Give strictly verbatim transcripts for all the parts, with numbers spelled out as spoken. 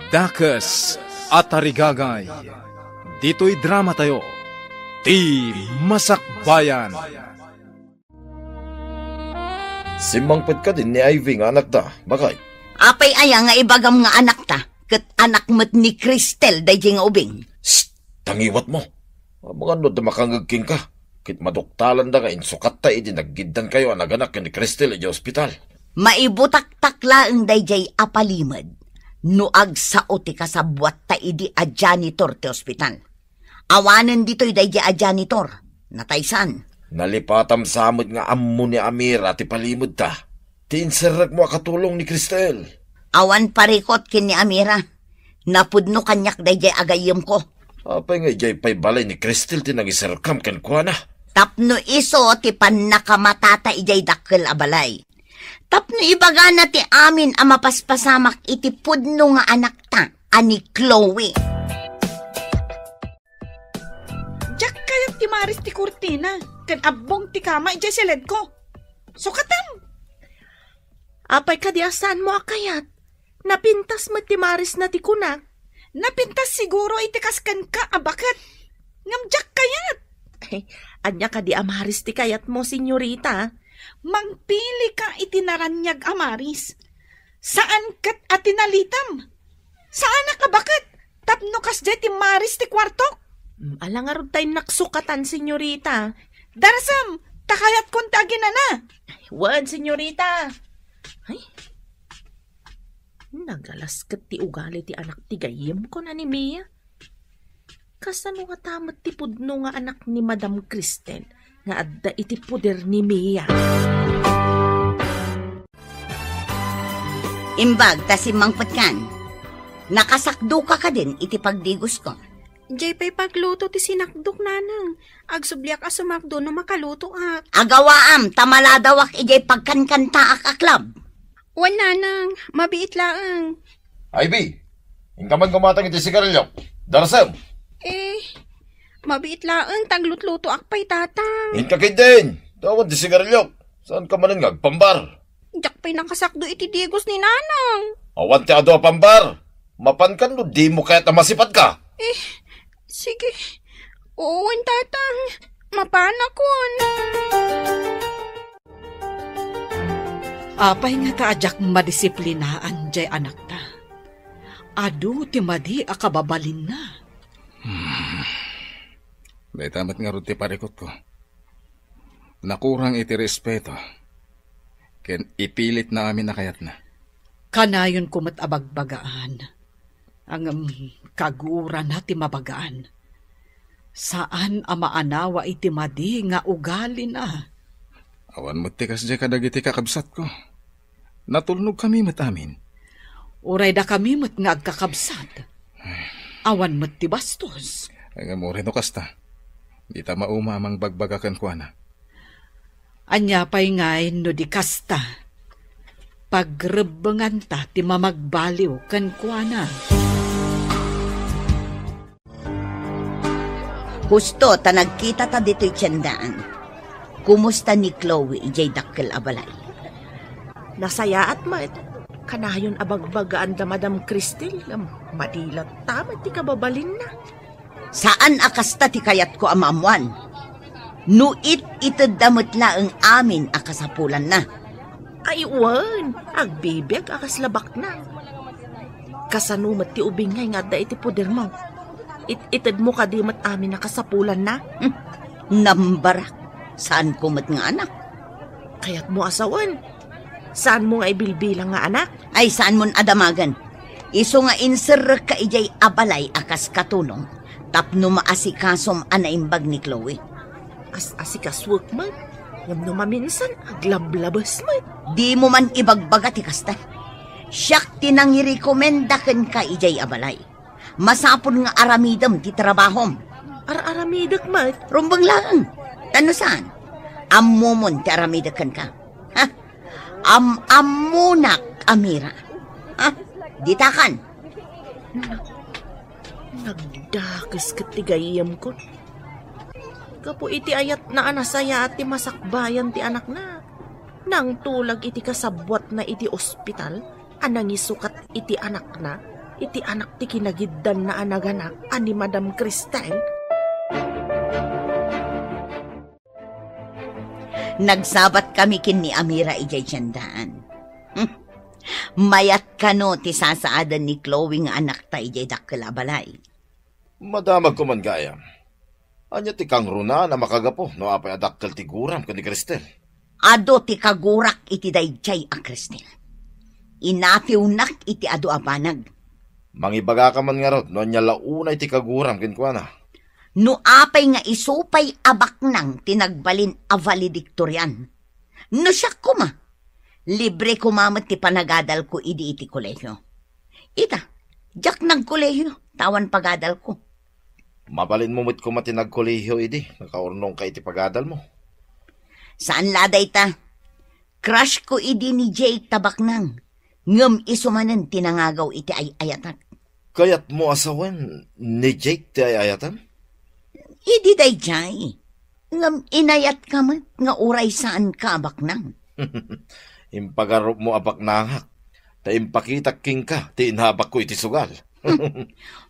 Dakes a tarigagay, ditoy dramatayo, Ti Masakbayan. Simmangpet kadin ni Ivy nga anakda, baket? Apay aya nga ibagam nga anakta, ket anak met ni Cristel daydiay nga ubing? Shh! Tangiwatmo! Amangan no adda makangngeg kenka, ket maduktalanda nga insukatta idi naggiddankayo a naganak ken ni Cristel idiay ospital. Maibutaktak laeng daydiay a palimed no agsao ti kasabuatta idi a janitor ti ospital. Awanen ditoy daydiay a janitor. Nataysan. Nalipatam sa met nga ammo ni Amira ti palimedta. Ti inserrekmo a katulong ni Cristel. Awan parikut ken ni Amira. Napudno kaniak daydiay a gayyemko. Apay nga idiay pay balay ni Cristel ti nangiserkam kenkuana? Tapno isu ti pannakamatata idiay dakkel a balay. Tapno ibagana ti amin a mapaspasamak iti pudno nga anakta a ni Chloe. Diak kayat ti maris ti kurtina ken abbong ti kama idiay siledko. Sukatam! Apay kadi a saanmo a kayat? Napintas met ti marisna ti kunak. Napintas siguro iti kas kenka a baket. Ngem diak kayat. Ania kadi a maris ti kayatmo, senyorita? Mangpilika iti naraniag a maris. Saan ket a tinalitem. Saanak a baket tapno kasdiay ti maris ti kuartok. Mm, ala ngarud ta innak sukatan, senyorita. Darsem, ta kayatkon ti aginana. Wen, senyorita. Ay, nagalas ket ti ugali ti anak ti gayyemko a ni Mia. Kasano ngata met ti pudno nga anak ni Madam Cristel nga adda iti poder ni Mia? Imbag ta simmangpetkan. Nakasakdoka kadin iti pagdigosko? Diay pay pagluto ti sinakdok, nanang. Agsubliak a sumakdo no makalutoak. Agawaam ta maladawak idiay pagkankantaak a club. Wen, nanang, mabiit laeng. Ivy, inka man gumatang iti sigarilyo. Darsem. Eh, mabiit laeng ta aglutlutoak pay, tatang. Inka ketdin. Awan ti sigarilyo. Saanka manen nga agpambar? Diak pay nakasakdo iti digos ni nanang. Awan ti adu a pambar. Mapankan no dimo kayat a masipadka. Eh, sige. Wen, tatang. Mapanakon. Apay ngata a diak madisiplinaan diay anakta? Adu ti madi a kababalinna. Hmm. Dayta met ngarud ti parikutko. Nakurang iti respeto ken ipilitna amin a kayatna. Kanayonko met a bagbagaan. Ngem kagurana ti mabagaan. Saan a maanawa iti madi nga ugalina. Awan met ti kasdiay kadagiti kakabsatko. Natulnogkami met amin. Uray dakami met nga agkakabsat. Awan met ti bastos. Ngem uray no kasta, dita mauma a mangbagbaga kenkuana. Ania pay ngay no di kasta? Pagrebbenganta ti mamagbaliw kenkuana. Husto ta nagkitata ditoy tiendaan. Kumusta ni Chloe idiay dakkel a balay? Nasayaat met. Kanayon a bagbagaan da Madam Cristel, ngem madi latta met ti kababalinna. Saan a kasta ti kayatko a maammoan. No it-itedda met laeng amin a kasapulanna. Ay, wen, agbibiag a kasla baknang. Kasano met ti ubing ngay nga adda iti podermo? It-itedmo kadi met amin a kasapulanna? Hmm, nambarak. Saanko met nga anak. Kayatmo a sawen? Saanmo nga ibilbilang nga anak? Ay, saanmon a damagen. Isu nga inserrekka idiay a balay a kas katulong tapno maasikasom a naimbag ni Chloe. As-asikasuek met, ngem no maminsan, aglablabes met. Dimo man ibagbaga ti kasta. Siak ti nangirekomenda kenka idiay a balay. Masapul nga aramidem ti trabahom. Ar-aramidek met? Rumbeng laeng. Ta no saan, ammomon ti aramidek kenka. Ha? Am-ammonak, Amira. Ha? Ditakan. Nagdakes ket ti gayyemko. Gapu iti ayatna a nasayaat ti masakbayan ti anakna, nangtulag iti kasabuatna iti ospital a nangisukat iti anakna. iti anak ti kinagiddanna a naganak a ni Madam Cristel? Nagsabat kami ken ni Amira idiay tiendaan. Hmm. Mayat kano ti sasaaden ni Chloe nga anakta idiay dakkel a balay. Madamagko man gayam. Ania ti kangrunaan a makagapu no apay a dakkel ti guram ken ni Cristel? Adu ti kagurak iti daydiay a Cristel. Inatiwnak iti adu a banag. Mangibagaka man ngarud no ania la unay ti kaguram kenkuana. No apay nga isu pay a baknang ti nagbalin a valedictorian. No siak koma, libre koma met ti panagadalko idi iti kolehio. Ita, diak nagkolehio, ta awan pagadalko. Mabalinmo met koma ti nagkolehio idi, nakaurnongka iti pagadalmo. Saan la dayta. Crush ko idi ni Jake ta baknang, ngem isu manen ti nangagaw iti ay-ayatak. Kayatmo a sawen ni Jake ti ay-ayatam? Idi daydiay, ngem inayatka met nga uray saanka a baknang. Impagarupmo a baknangak, ta impakitak kenka ti inabakko iti sugal.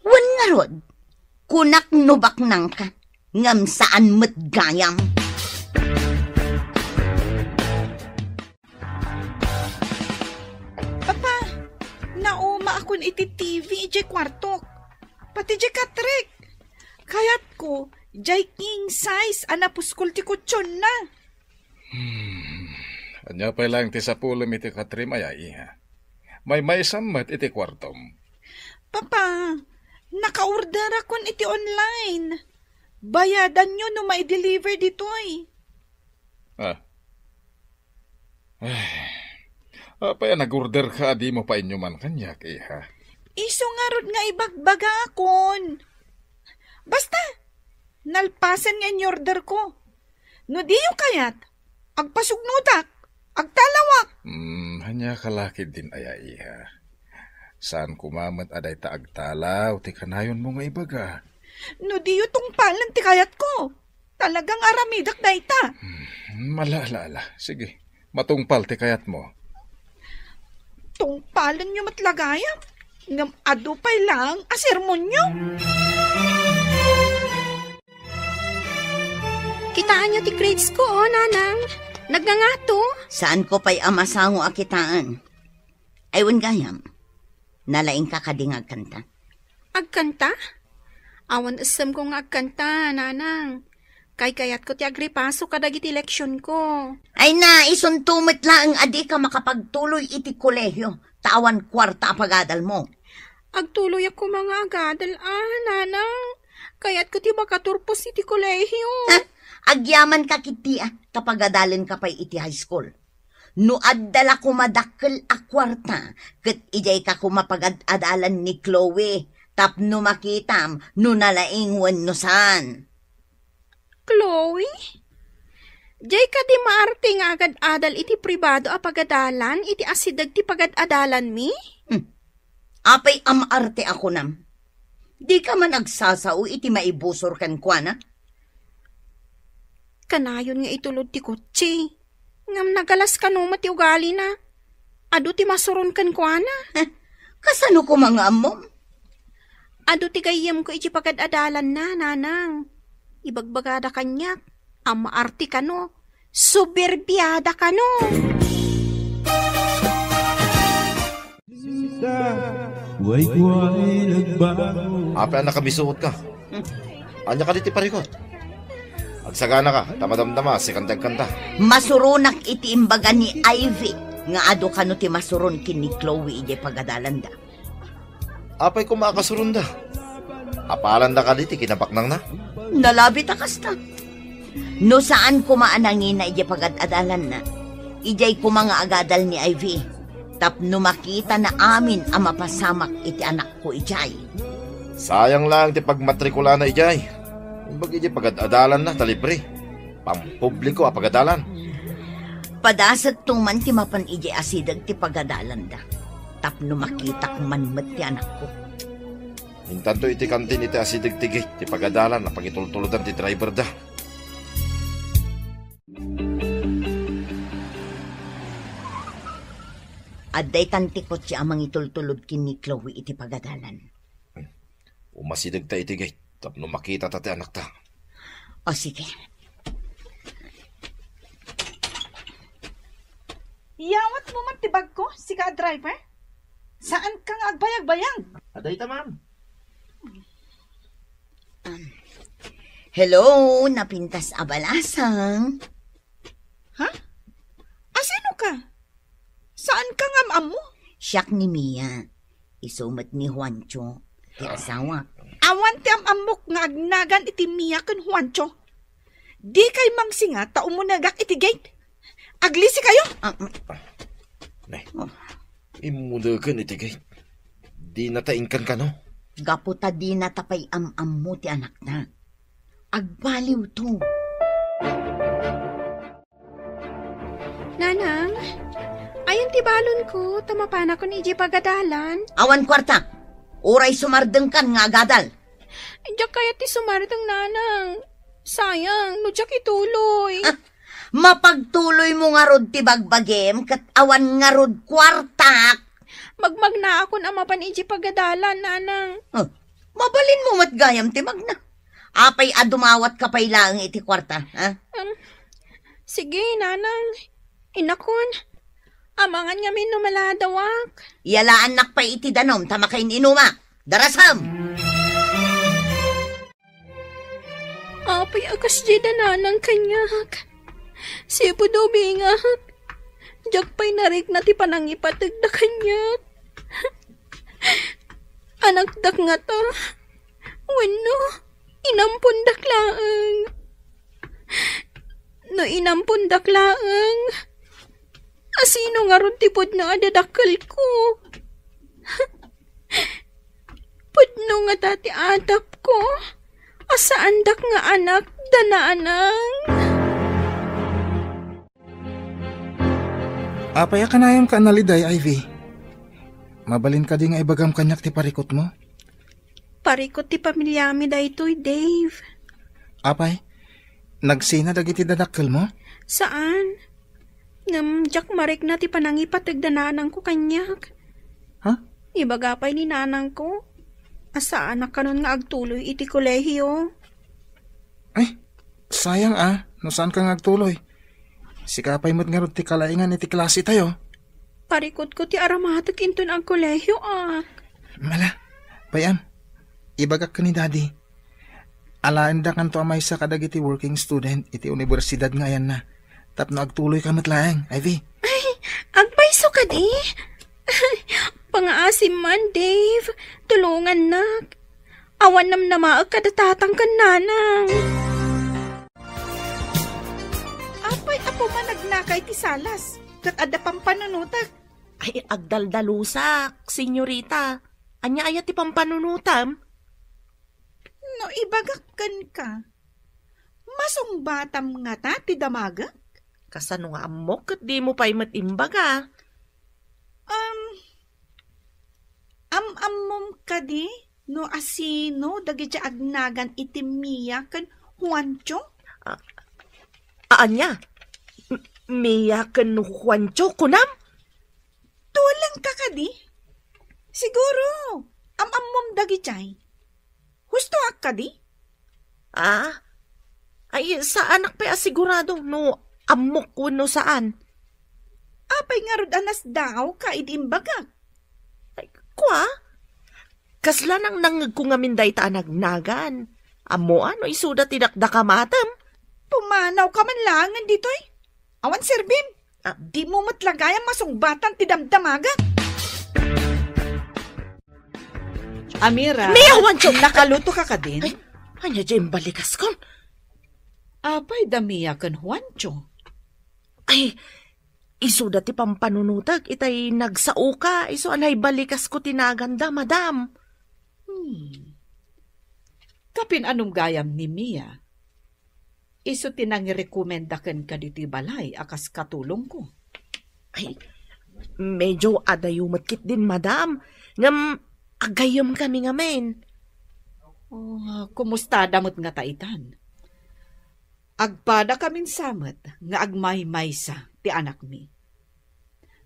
Wen ngarud, kunak no baknangka, ngem saan met gayam. Papa, naumaakon iti T V idiay kuartok. Pati diay katrek. Kayatko, diay king size a napuskol ti kutsionna. Hmm. Ania pay laeng ti sapulem iti katrem aya, iha? Maymaysam met iti kuartom. Papa, naka-orderakon iti online. Bayadanyo no mai-deliver ditoy. Ah. Ay. Apay a nag-orderka a dimo painuman kaniak, iha? Isu ngarud nga ibagbagakon. Basta, nalpasen nga in-orderko. No diyo kayat, agpasugnodak, agtalawak. Hmm, ania ka la ketdin aya, iha? Saan koma met a dayta agtalaw ti kanayonmo nga ibaga. No diyo tungpalen ti kayatko, talagang aramidak dayta. Hmm, ala, ala, ala. Sige, matungpal ti kayatmo. Tungpalenyo met la gayam, ngem adu pay laeng a sermonyo. Kitaenyo ti grades ko, oh, nanang. Nagngangato. Saanko pay a masango a kitaen. Ay, wen gayam. Nalaingka kadi nga agkanta? Agkanta? Awan essemko nga agkanta, nanang. Kaykayatko ti agripaso kadagiti leksionko. Ay na, isunto met laeng a dika makapagtuloy iti kolehio, ta awan kuarta a pagadalmo. Agtuloyak koma nga agadal, ah, nanang. Kayatko ti makaturpos iti kolehio. Ha? Agyamanka ketdi, ah, ta pagadalenka pay iti high school. No adda la koma dakkel a kuarta, ket idiayka koma pagad-adalan ni Chloe tapno makitam no nalaing wenno saan. Chloe? Diay kadi maarte nga agad-adal iti pribado a pagadalan iti asideg ti pagad-adalanmi? Hmm. Apay a maarte a kunam? Dika man agsasao iti maibusor kenkuana? Kanayon nga itulod ti kotse. Ngem nagalas kano met ti ugalina. Adu ti masuron kenkuana. Heh, kasano koma nga ammom? Adu ti gayyemko iti pagad-adalanna, nanang. Ibagbagada kaniak a maarte kano. Soberbiada kano. Apay a nakabisuotka? Ania kadi ti parikut? Agsaganaka, ta madamdama, sikan ti agkanta. Masuronak iti imbaga ni Ivy nga adu kano ti masuron ken ni Chloe idiay pagadalanda. Apay koma a kasuronda? Apalanda kadi ti kinabaknangna? Nalabit a kasta. No saan koma a nangina idiay pagad-adalanna, idiay koma nga agadal ni Ivy, tapno makitana amin a mapasamak iti anakko idiay. Sayang laeng ti pagmatrikulana idiay. Imbag idiay pagad-adalanna ta libre. Pampubliko a pagadalan. Padasekto man ti mapan idiay asideg ti pagadalanda, tapno makitak man met ti anakko. Intanto iti kantin iti asideg ti gate ti pagadalan a pangitultulodan ti driverda. Adda itan ti kotse a mangitultulod ken ni Chloe iti pagadalan. Umasidegta iti gate tapno makitata ti anakta. O, sige. Yawatmo man ti bagko, sika a driver? Saanka nga agbayagbayag? Adayta, ma'am. Um, hello, napintas a balasang. Ha? Asino ka? Saanka nga am-ammo? Siak ni Mia. Isu met ni Juancho, ti asawak. Awan ti am-ammok nga agnagan iti Mia ken Juancho. Dikay mangsinga ta umunegak iti gate. Aglisikayo! Ah, mm. Nay, Oh. Immuleken iti gate. Dinata inkan kano? Gapu ta dinata pay am-ammo ti anakna. Agbaliwto. Nanang, ayan ti balonko, ta mapanakon idiay pagadalan. Awan kuarta. Uray sumardengkan nga agadal. Diak kayat ti sumardeng, Nanang. Sayang, no diak ituloy. Ah, mapagtuloymo ngarud ti bagbagim, ket awan ngarud kuartak. Magmagnaakon a mapan idiay pagadalan, Nanang. Ah, mabalinmo met gayam ti magna. Apay a dumawatka pay laeng iti kuarta, ha? Um, sige, Nanang. Inakon. Amangan ngamin no maladawak. Iyalaannak pay iti danum ta makain-inumak. Darasem! Apay a kasdiay da Nanang kaniak? Sipud ubingak, diak pay narikna ti panangipategda kaniak. Anakdak ngata, wenno inampondak laeng? No inampondak laeng, asino ngarud ti pudno a dadakkelko? Pudno ngata ti atapko a saandak nga anak da Nanang. Apay a kanayonka a naliday, Ivy? Mabalin kadi nga ibagam kaniak ti parikutmo? Parikut ti pamiliami daytoy, Dave. Apay, nagsina dagiti dadakkelmo? Saan. Ngem diak marikna ti panangipateg da nanangko kaniak. Ha? Ibaga pay ni nanangko a saanak kanon nga agtuloy iti kolehio. Ay, sayang a, no saanka nga agtuloy. Sika pay met ngarud ti kalaingan iti klasetayo. Parikutko ti aramatek inton agkolehioak. Mala, pay-am, ibagak ken ni Daddy. Alaendakanto a maysa kadagiti working student iti universidad nga ayanna, tapno agtuloyka met laeng, Ivy. Ay, agpayso kadi? Pangaasim man, Dave. Tulongannak. Awan namnamaek kada tatang ken nanang. Apay a pumanagnaka iti salas, ket adda pampanunotek? Ay, agdaldalusak, senyorita. Ania aya ti pampanunotam? No ibagak kenka, masungbatam ngata ti damagek? Kasano nga ammok ket dimo pay met imbaga? Um, am-ammom kadi no asino dagiti agnagan iti Mia ken Juancho? A-, a-, ania? M-, Mia ken Juancho, kunam? Tulengka kadi? Siguro, am-ammom dagiti. Hustoak kadi? Ah? Ay, saanak pay a sigurado no ammok wenno saan. Apay ngarud a nasdaawka idi imbagak? Ay, kua? Kasla nangnangngegko ngamin dayta a nagnagan. Ammoa no isuda ti dakdakamatem? Pumanawka man laengen ditoy. Awan serbim. Ah. Dimo met la gayam masungbatan ti damdamagek. Amira, Mia, Juancho! Nakaluto ka kadin? Ay, ania diay imbalikaskon? Apay da Mia ken Juancho? Ay, isuda ti pampanunotek itay nagsaoka, isu a naibalikasko ti naganda, madam. Hmm. Kapin-anom gayam ni Mia? Isu ti nangirekomenda kenka ditoy balay a kas katulongko. Ay, medyo adayo met ketdin, madam. Ngem, agayyemkami ngamin. Oh, kumustada met ngata itan? Agpadakamin sa met nga agmaymaysa ti anakmi.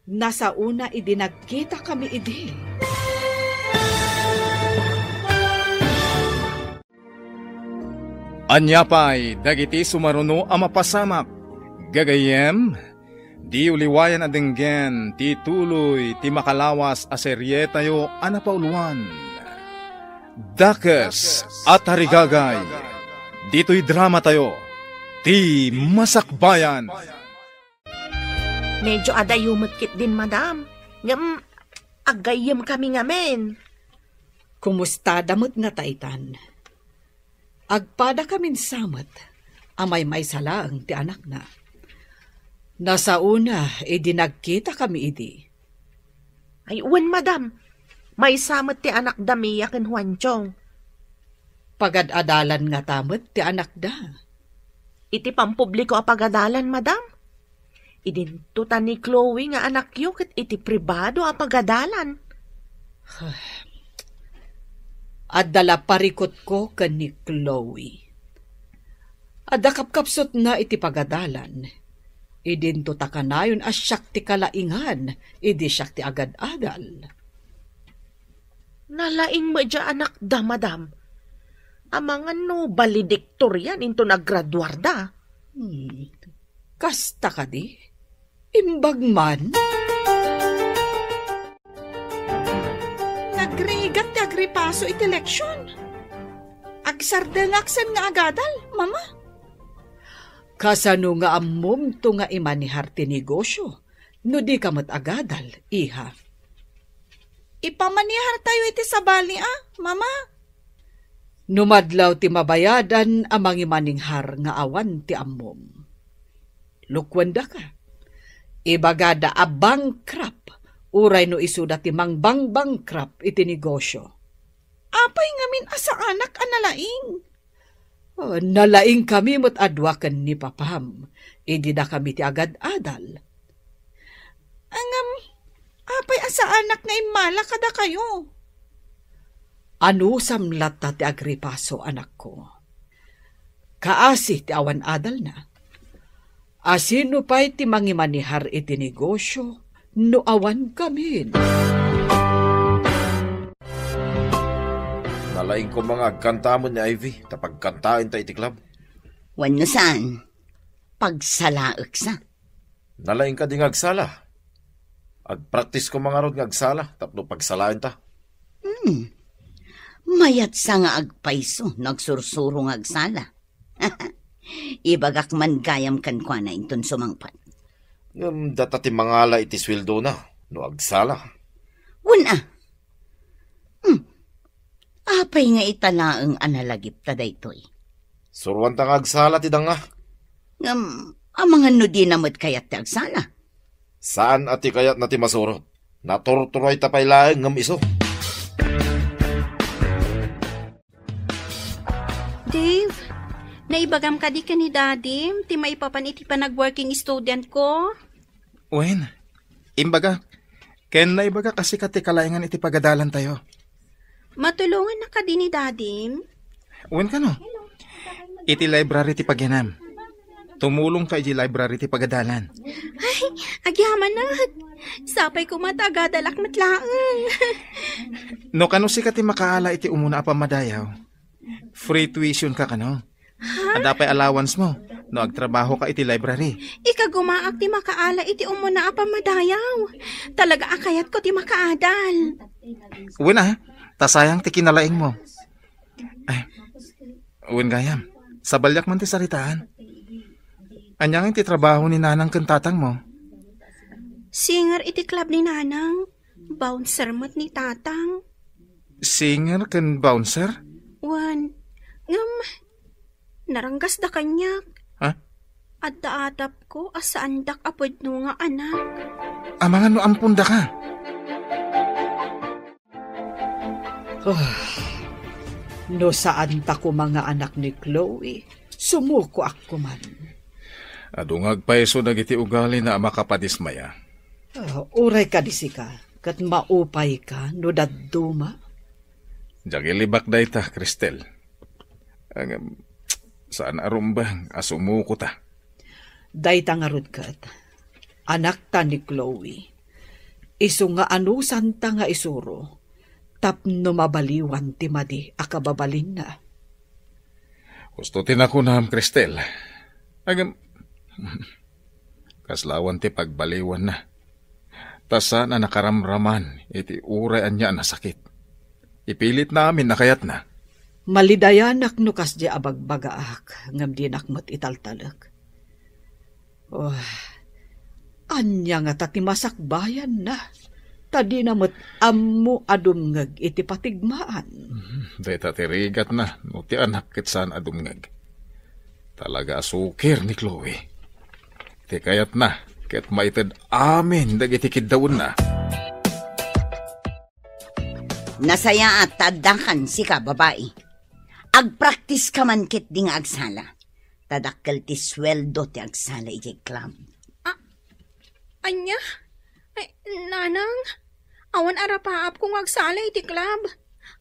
Nasaona idi nagkitakami idi. Ania pay dagiti sumaruno a mapasamak? Gagayyem, diyo liwayan a denggen ti tuloy ti makalawas a serietayo a napauluan, Dakes a Tarigagay. Ditoy dramatayo, Ti Masakbayan. Medyo adayo met ketdin, madam. Ngem, aggayyemkami ngamin. Kumustada met ngata itan? Agpadakamin sa met a maymaysa laeng ti anakna. Nasaona idi nagkitakami idi. Ay, wen, madam. Maysa met ti anakda Mia ken Juancho. Pagad-adalan ngata met ti anakda. Iti pampubliko a pagadalan, madam? Idinto ta ni Chloe nga anakyo ket iti pribado a pagadalan. Adda la parikutko ken ni Chloe. Adda kapkapsutna iti pagadalan. Idinto ta kanayon a siak ti kalaingan idi siak ti agad-adal. Nalaing met diay anakda, madam. Amangan no valedictorian inton aggraduarda. Hmm. Kasta kadi? Imbag man? Nagrigat ti agripaso iti leksion. Agsardengak sen nga agadal, Mama. Kasano nga ammomto nga imanihar ti negosio no dika met agadal, iha? Ipamanihartayo iti sabali, a, Mama. No madlaw ti mabayadan a mangimanihar nga awan ti ammom. Lukuendaka. Ibagada a bankrupt, uray no isuda ti mangbang-bankrupt iti negosio. Apay ngamin a saanak a nalaing? Oh, nalaingkami met a dua ken ni papam, idi dakami ti agad-adal. Ngem, apay a saanak nga immala kadakayo? Anusam latta ti agripaso, anakko. Kaasi ti awan adalna. A sino pay ti mangimanihar iti negosio no awan gamin? Nalaing koma nga agkanta met ni Ivy, ta pagkantaenta iti club. Wenno saan, pagsalaeksa. Nalaing kadi nga agsala. Agpraktis koma ngarud nga agsala tapno pagsalaenta. Hmm. Mayatsa nga agpayso no agsursuro nga agsala. Ibagak man gayam kenkuana inton sumangpet. Ngem data ti mangala iti sueldona no agsala. Wen a. Hmm. Apay nga ita laeng a nalagipta daytoy? Suroanta nga agsala ti danga. Ngem, amangan no dina met kayat ti agsala? Saan a ti kayatna ti masurot. Naturturoyta pay laeng ngem isu. Dave, naibagam kadi ken ni Dadim ti maipapan iti panag-working student ko? Wen, imbagak. Ken naibagak a sika ti kalaingan iti pagadalantayo. Matulongannak kadi ni Dadim? Wen kano. Iti library ti pagyanam. Tumulongka iti library ti pagadalan. Ay, agyamanak. Sapay koma ta agadalak met laeng. No kano sika ti makaala iti umuna a pammadayaw, free tuition ka kano? Ha? Adda pay allowance mo no agtrabaho ka iti library. Ikagumaak ti makaala iti umuna a pammadayaw. Talaga a kayatko ti makaadal. Wen a, ta sayang ti kinalaing mo. Ay, wen gayam, sabaliak man ti saritaan. Ania ngay ti trabaho ni nanang ken tatang mo? Singer iti club ni nanang. Bouncer met ni tatang. Singer ken bouncer? Wen, ngem, naranggasda kaniak. Ha? Adda atapko a saandak a pudno nga anak. Amangan no ampondaka. Ah, no saanta koma nga anak ni Chloe, sumukoak koman. Adu nga agpayso dagiti ugalina a makapadismaya. Ah, uray kadi sika, ket maupayka no dadduma. Diak ilibak dayta, Cristel. Ngem, saan a rumbeng a sumukota. Dayta ngarud ket, anakta ni Chloe. Isu nga anusanta nga isuro tapno mabaliwan ti madi a kababalinna. Husto ti nakunam, Cristel. Agam, kaslawan ti pagbaliwanna. Ta saan a nakaramraman iti uray ania a nasakit. Ipilitna amin a kayatna. Malidayanak no kasdi a bagbagaak, ngem dinak met italtalek. Oh, ania ngata ti masakbayanna? Ta dina met ammo a dumngeg iti patigmaan. Mhm, dayta ti rigatna, no ti anak ket saan a dumngeg. Talaga a sukir ni Chloe. Ti kayatna, ket maited amin dagiti kiddawenna. Nasayaat ta addakan sika, babai. Agpraktiska man ketdi nga agsala. Ta dakkel ti sueldo ti agsala idiay club. Ah, ania? Ay, nanang, awan arapaapko nga agsala iti club.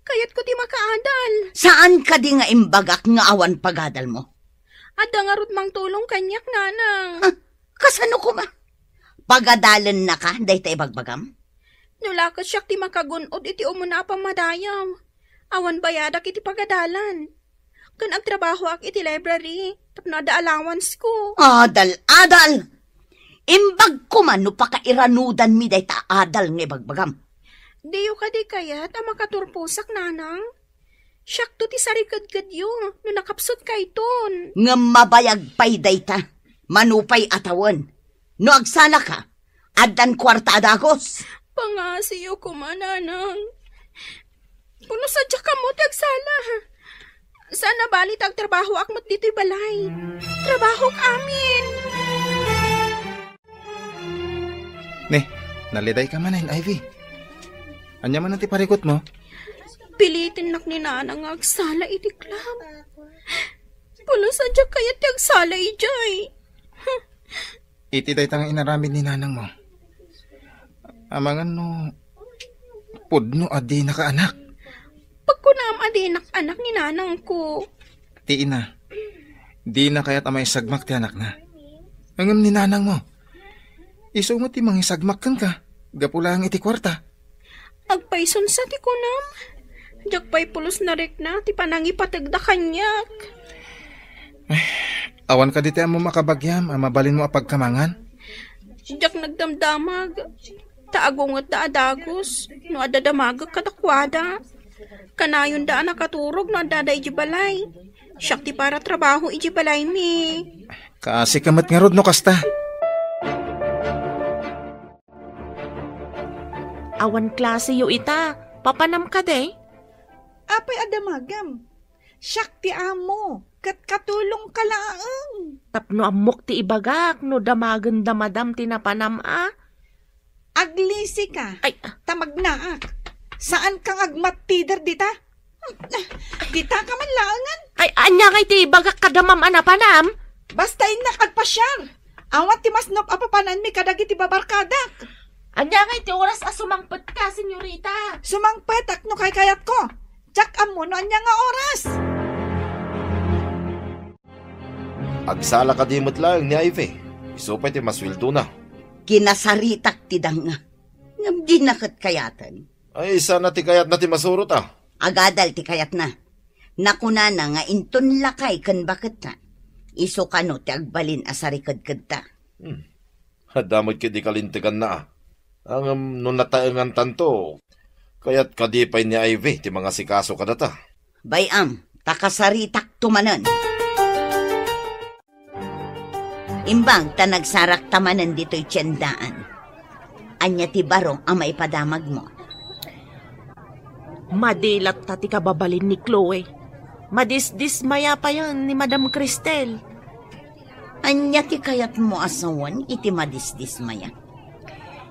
Kayatko ti makaadal. Saan kadi nga imbagak nga awan pagadalmo? Adda ngarud mangtulong kaniak, nanang. Ah, kasano koma? Pagadalennaka dayta ibagbagam? No la ket siak ti makagun-od iti umuna a pammadayaw, awan bayadak iti pagadalan. Ken agtrabahoak iti library tapno adda allowance ko. Adal, adal! Imbag koma no pakairanudanmi dayta adal nga ibagbagam. Diyo kadi kayat a makaturposak, nanang? Siakto ti sarikedkedyo no nakapsutkayton. Ngem mabayag pay dayta. Mano pay a tawen. No agsalaka, addan kuarta a dagus. Pangasiyo koma, nanang. Pulos a diak ammo ti agsala. Saan a bali ta agtrabahoak met ditoy balay. Trabahok amin. Ne, nalidayka manen, Ivy. Ania manen ti parikutmo? Pilitennak ni nanang nga agsala iti club. Pulos a diak kayat ti agsala idiay. Iti dayta nga inaramid ni nanangmo, amangan no pudno a dinaka anak. Pagkunam a dinak anak ni nanangko. Ti ina, dina kayat a maisagmak ti anakna. Ngem ni nanangmo, isu met ti mangisagmak kenka, gapu laeng iti kuarta. Agpayson sa ti kunam. Diak pay pulos narikna ti panangipategda kaniak. Ay, awan kadi ti ammom a kabagiam a mabalinmo a pagkamangan? Diak nagdamdamag. Ta agungetda a dagus no adda damagek kadakuada. Kanayonda a nakaturog no addada idiay balay. Siak ti paratrabaho idiay balaymi. Kaasika met ngarud no kasta. Awan klaseyo ita. Papanam kadi? Apay a damagam? Siak ti amo, ket katulongka laeng. Tapno ammok ti ibagak no damagenda madam ti napanam a. Aglisika. Ay. Ta magnaak. Saanka nga agmattider dita? Dita ka man laengen. Ay, ania ngay ti ibagak kada ma'am a napanam? Basta innak agpasiar. Awan ti masnop a papananmi kadagiti babarkadak. Ania ngay ti oras a sumangpetka, senyorita? Sumangpetak no kaykayatko. Diak ammo no ania nga oras. Agsala kadi met laeng ni Ivy. Isu pay ti masueldona. Kinasaritak ti danga. Ngem dina ket kayaten. Ay, sana ti kayatna ti masurot a. Agadal ti kayatna. Nakunana nga inton lakay ken baketna. Isu kano ti agbalin a sarikedkedta. Hmm. Adda met ket di kalinteganna a. Ngem no nataengantanto, kayat kadi pay ni Ivy ti mangasikaso kadata? Bay-am, ta kasaritakto manen. Imbag ta nagsarakta manen ditoy tiendaan. Ania ti baro a maipadamagmo? Madi latta ti kababalin ni Chloe. Madisdismaya payen ni Madam Cristel. Ania ti kayatmo a sawen iti madisdismaya?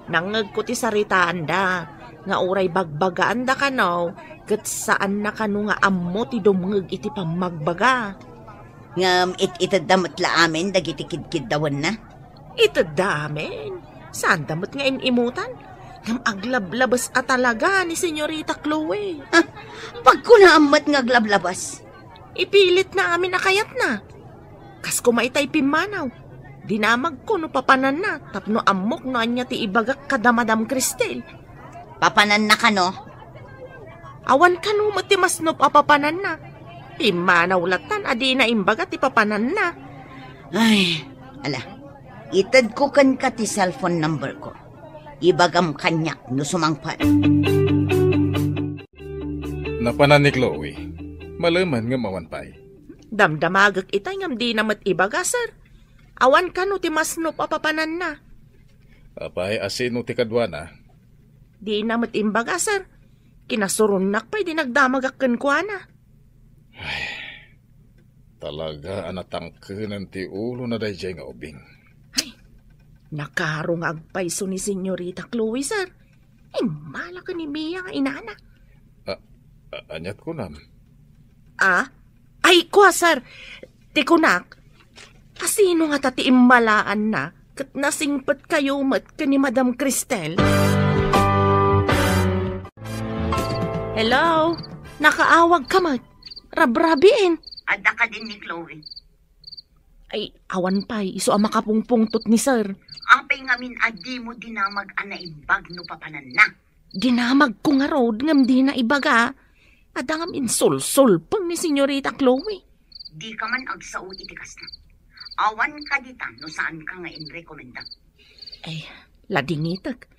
Nangngegko ti saritaanda nga uray bagbagaanda kano ket saanna kano nga ammo ti dumngeg iti pammagbaga. Ngem it-itedda met la amin dagiti kidkiddawenna? Itedda amin. Saanda met nga im-imutan. Ngem aglablabes a talaga ni Senyorita Chloe. Ha? Pagkunaam met nga aglablabes. Ipilitna amin a kayatna. Kas koma itay pimmanaw. Dinamagko no papananna tapno ammok no ania ti ibagak kada Madam Cristel. Papananna kano? Awan kano met ti masnop a papananna. Pimmanaw latan a dina imbaga ti papananna. Ay, ala, itedko kenka ti cellphone number ko. Ibagam kaniak no sumangpet. Napanan ni Chloe. Malemen ngem awan pay. Damdamagek itay ngem dina met ibaga, sir. Awan kano ti masnop a papananna. Apay, asino ti kaduana? Dina met imbaga, sir. Kinasuronnak pay di nagdamagak kenkuana. Ay, talaga a natangkenan ti ulona daydiay nga ubing. Ay, nakaro nga agpayso ni Senyorita Chloe, sir. Immala ken ni Mia nga inana. A-, a-, aniat kunam? Ah? Ay, kua, sir. Ti kunak, asino ngata ti immalaanna ket nasingpetkayo met ken ni Madam Cristel? Hello? Nakaawagka met? Rabrabiin. Adda kadin ni Chloe? Ay, awan pay, isu a makapungpungtot ni sir. Apay ngamin a dimo dinamag a naimbag no papananna? Dinamagko ngarud ngem dina ibaga. Adda ngem insulsulpeng ni Senyorita Chloe. Dika man agsao iti kasta. Awan kadita no saanka nga inrekomenda. Ay, ladingitek.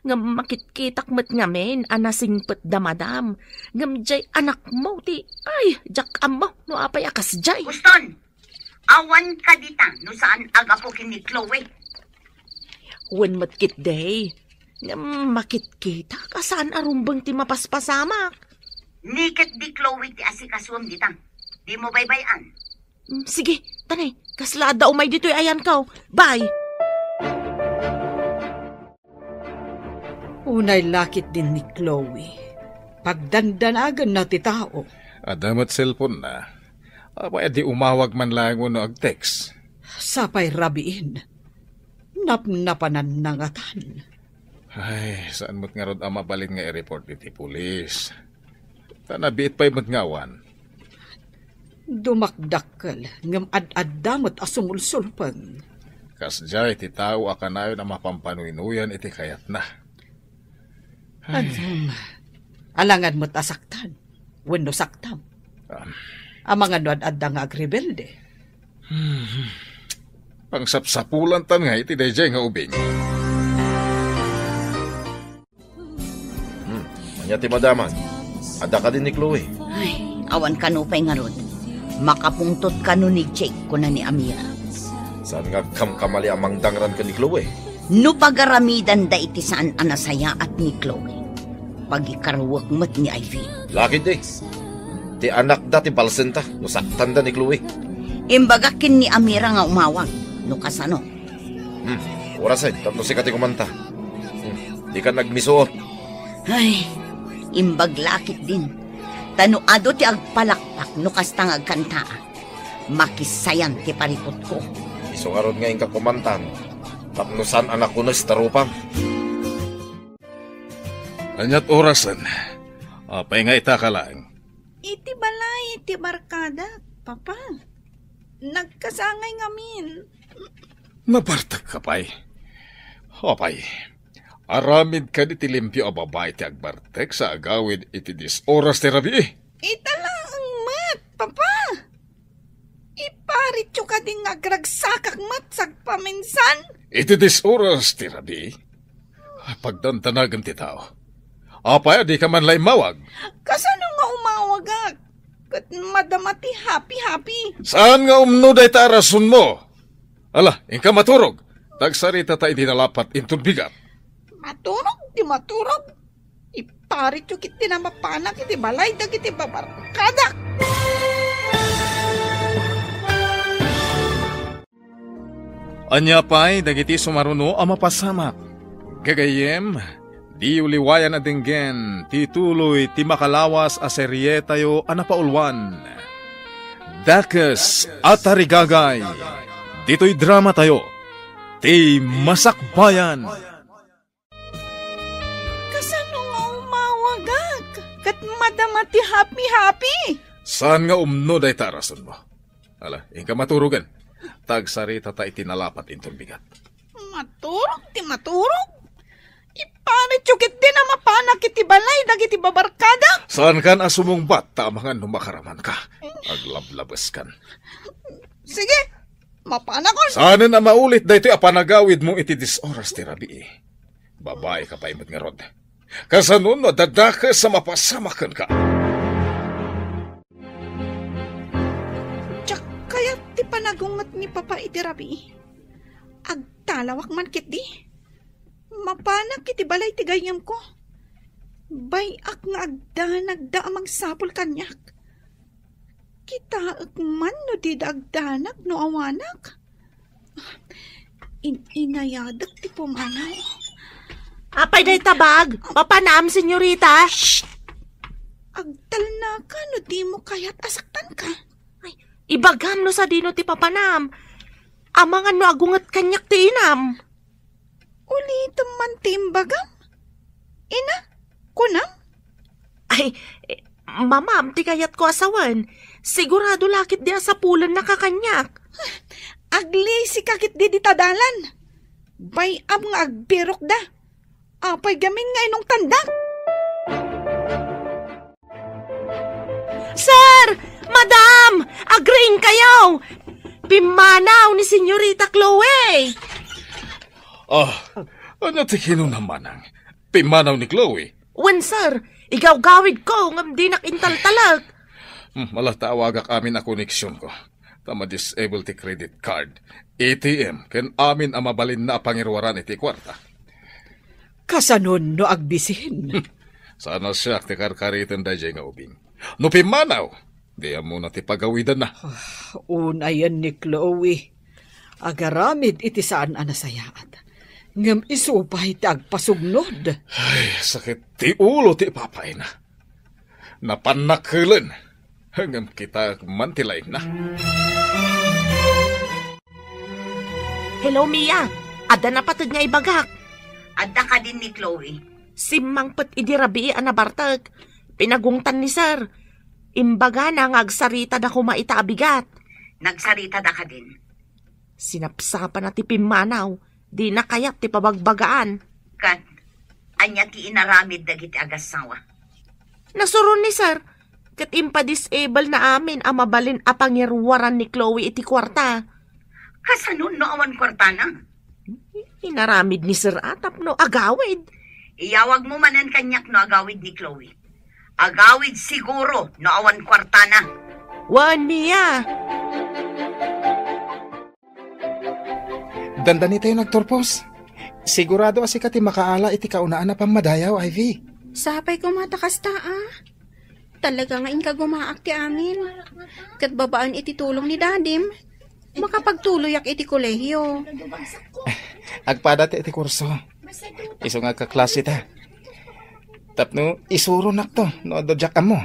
Ngem makitkitak met ngamin a nasingpet da madam. Ngem diay anakmo ti, ay, diak ammo no apay a kasdiay. Uston! Awan kadita no saan a gapu ken ni Chloe. Wen met ketdi. Ngem makitkitak a saan a rumbeng ti mapaspasamak. Ni ketdi Chloe ti asikasuem dita. Dimo baybay-an. Mm, sige, tani, kasla adda umay ditoy ayanko. Bye! Unay la ketdin ni Chloe. Pagdandanagenna ti tao. Adda met cellphone-na. Apay a di umawag man laeng wenno ag-text? Sapay rabiin. Napnapananna ngatan. Ay, saan met ngarud a mabalin nga i-report iti pulis? Ta nabiit pay met nga awan. Dumakdakkel ngem ad-adda met a sumulsulpeng. Kasdiay ti tao a kanayon a mapampanuy-nuyan iti kayatna. Ay. Ngem, alangan met a saktan wenno saktam. Ah. Amangan no ad-adda nga agrebelde. Hmm. Pangsapsapulantan nga iti daydiay nga ubing. Hmm, ania ti madamag? Adda kadi ni Chloe? Ay, awan kano pay ngarud. Makapungtot kano ni Jake, kuna ni Amira. Saan nga agkamkamali a mangdangran ken ni Chloe? No pagaramidanda iti saan a nasayaat ni Chloe, pagikaruek met ni Ivy. Lakid, eh. Ti anakda ti balsenta no saktanda ni Chloe. Imbagak ken ni Amira nga umawag, no kasano. Hmm, orasen, tapno sika ti kumanta. Hmm, dika nagmisuot. Ay, imbag la ketdin. Ta no adu ti agpalakpak no kasta nga agkantaa, makisayan ti parikutko. Isu ngarud nga inka kumantan, tapno saan a nakunes ti rupam. Aniat orasen? Apay nga itaka laeng? Iti balay ti barkadak, Papa. Nagkasangay ngamin. Nabartekka pay? Apay, aramid kadi ti limpio a babai ti agbartek sa agawid iti dies oras ti rabii? Ita laeng met, Papa. Iparityo kadi nga agragsakak met sagpaminsan? Iti dies oras ti rabii? Pagdandanagem ti tao. Apay a dika man la immawag? Kasano nga umawagak? Ket madama ti happy-happy. Saan nga umno dayta a rasonmo? Ala, inka maturog. Ta agsaritata iti nalapat inton bigat. Maturog ti maturog. Iparityo ketdi a mapanak iti balay dagiti babarkadak. Ania pay dagiti sumaruno a mapasamak? Gagayyem, diyo liwayan a denggen ti tuloy ti makalawas a serietayo a napauluan, Dakes a Tarigagay, ditoy dramatayo, Ti Masakbayan. Kasano nga umawagak? Ket madama ti happy-happy. Saan nga umno dayta a rasonmo? Ala, inka maturogen. ta agsaritata iti nalapat inton bigat. Maturog ti maturog. Iparityo ketdi a mapanak iti balay dagiti babarkadak. Saankan a sumungbat ta amangan no makaramanka. Aglablabeskan. Sige, mapanakon. Saanen a maulit daytoy a panagawidmo iti dies oras ti rabii. Babaika pay met ngarud. Kasano no adda dakes a mapasamak kenka? Diak kayat ti panagunget ni Papa iti rabii. Agtalawak man ketdi. Mapanak iti balay ti gayyemko. Bay-ak nga agdanagda a mangsapul kaniak. Kitaek man no dida agdanag no awanak. In-inayadek ti pumanaw. Apay dayta bag? Papanam, senyorita? Shh! Agtalnaka no dimo kayat a saktanka. Ay, ibagam no sadino ti papanam. Amangan no agunget kaniak ti inam. Ulitem man ti imbagam. Ina, kunam? Ay, eh, mamam ti kayatko a sawen. Sigurado la ketdi a sapulennaka kaniak. Aglisika ketdi dita dalan. Bay-am nga agbirokda. Apay gamin nga inungtandak? Sir! Madam! Agriingkayo! Pimmanaw ni Senyorita Chloe! Ah, ano ti kinuna, Manang? Pimmanaw ni Chloe? Wen, sir. Igawgawidko ngem dinak intaltalek. Hmm, ala ta awagak amin a koneksionko. Ta ma-disable ti credit card, A T M, ken amin a mabalinna a pangiruaran iti kuarta. Kasanon no agbisin? Saan a siak ti karkariten daydiay nga ubing. No pimmanaw, di ammona ti pagawidanna. Ah, unayen ni Chloe. Agaramid iti saan a nasayaat. Ngem isu pay ti agpasugnod. Ay, sakit ti ulo ti ipapayna. Napannak helen. Ngem kitaek man ti laingna. Hello, Mia. Adda napateg nga ibagak. Adda kadin ni Chloe. Simmangpet idi rabii a nabartek. Pinagungtan ni Sir. Imbagana nga agsaritada koma ita a bigat. Nagsaritada kadin? Sinapsapana ti pimmanaw. Dina kayat ti pabagbagaan. Ket, ania ti inaramid dagiti agassawa? Nasuron ni Sir, ket impa-disable na amin a mabalin a pangiruaran ni Chloe iti kuarta. Kasano no awan kuartana? Inaramid ni Sir a tapno agawid. Iyawagmo manen kaniak no agawid ni Chloe. Agawid siguro no awan kuartana. Wen, Mia. Dandanitayo nagturpos. Sigurado a sika ti makaala iti kaunaan a pammadayaw, Ivy. Sapay koma ta kasta, a. Talaga nga inkagumaak ti amin. Ket babaen iti tulong ni Dadim, makapagtuloyak iti kolehiyo. Agpada ti iti kurso. Isu nga agkaklase ta. Tapno isuronakto no adda diak ammo.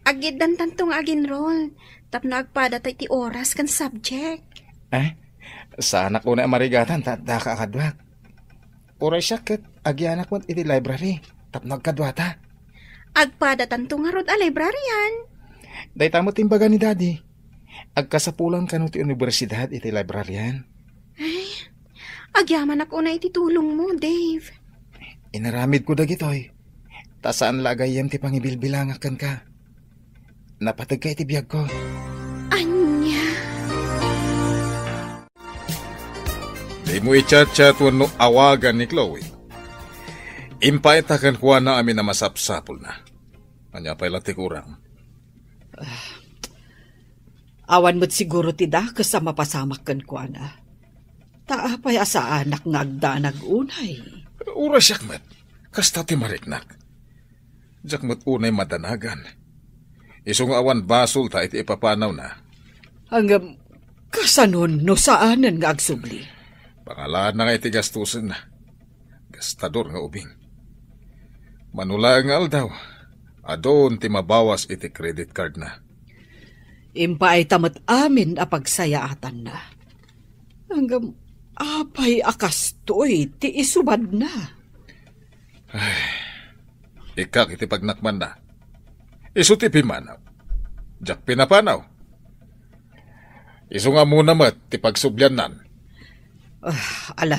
Agiddantanto nga ag-enroll tapno agpada tayo ti oras ken subject. Eh? Saanak unay a marigatan ta addaka a kaduak. Uray siak ket agyanak met iti library tapno agkaduata. Agpadatanto ngarud a librarian. Dayta met imbaga ni Daddy. Agkasapulan kano ti universidad iti librarian. Ay, agyamanak unay iti tulongmo, Dave. Inaramidko dagitoy, ta saan la a gayyem ti pangibilbilangak kenka. Napategka iti biagko. Ania? Dimo i-chat-chat wenno awagan ni Chloe. Impaayta kenkuana amin a masapsapulna. Ania pay la ti kurang? Awan met siguro ti dakes a mapasamak kenkuana. Ta apay a saanak nga agdanag unay? Uray siak met, kasta ti mariknak. Diak met unay madanagan. Isu nga awan basolta iti ipapanawna. Ngem, kasanon no saanen nga agsubli? Pangalaanna nga iti gastosenna. Gastador nga ubing. Mano laeng nga aldaw, adun ti mabawas iti credit cardna. Impaayta met amin a pagsayaatanna. Ngem apay a kastoy ti isubadna? Ay, ikkak iti pagnakmanna. Isu ti pimmanaw. Diak pinapanaw. Isu nga ammona met ti pagsubliannan. Ah, ala,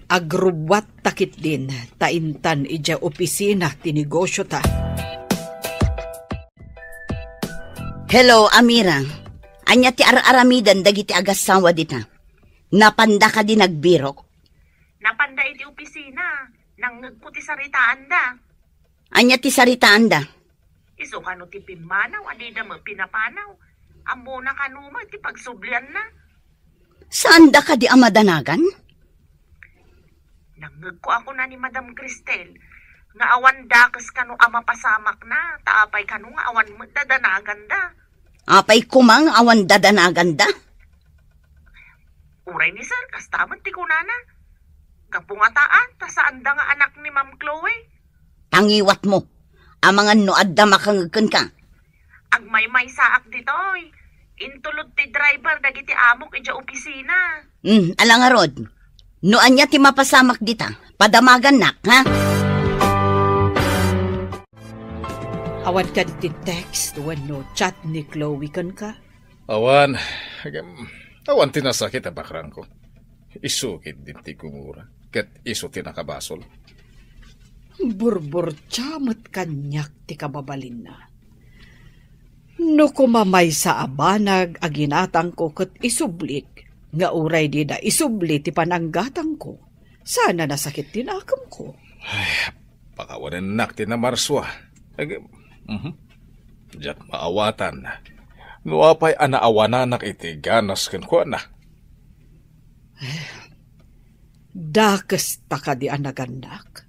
agrubbuatta ketdin ta intan idiay opisina ti negosyota. Hello, Amira. Ania ti ar-aramiden dagiti agassawa dita? Napanda kadi nagbirok? Napanda iti opisina. Nangngegko ti saritaanda. Ania ti saritaanda? Isu kano ti pimmanaw a dida met pinapanaw. Ammona kano met ti pagsublianna. Saanda kadi a madanagan? Nangngegko a kuna ni Madam Cristel nga awan dakes kano a mapasamakna, ta apay kano nga awan met dadanaganda. Apay koma nga awan dadanaganda? Uray ni Sir, kasta met ti kunana. Gapu nga taan, ta saanda nga anak ni Ma'am Chloe. Tangiwatmo. Amangan no adda makangeg kenka. Agmaymaysaak ditoy. Intulod ti driver dagiti amok idiay opisina. Hmm, ala ngarud. No ania ti mapasamak dita, padamagannak, ha? Awan kadi ti text wenno chat ni Chloe kenka? Awan. Agem, awan ti nasakit a bakrangko. Isu ketdin ti gumura, ket isu ti nakabasol. Burburtia met kaniak ti kababalinna. No koma maysa a banag a ginatangko ket isublik, nga uray dida isubli ti pananggatangko, saan a nasakit ti nakemko. Ay, pakawanennak ti namarsua. Ag-, mhm. Diak maawatan. No apay a naawananak iti ganas kenkuana. Dakes ta kadi a nagannak?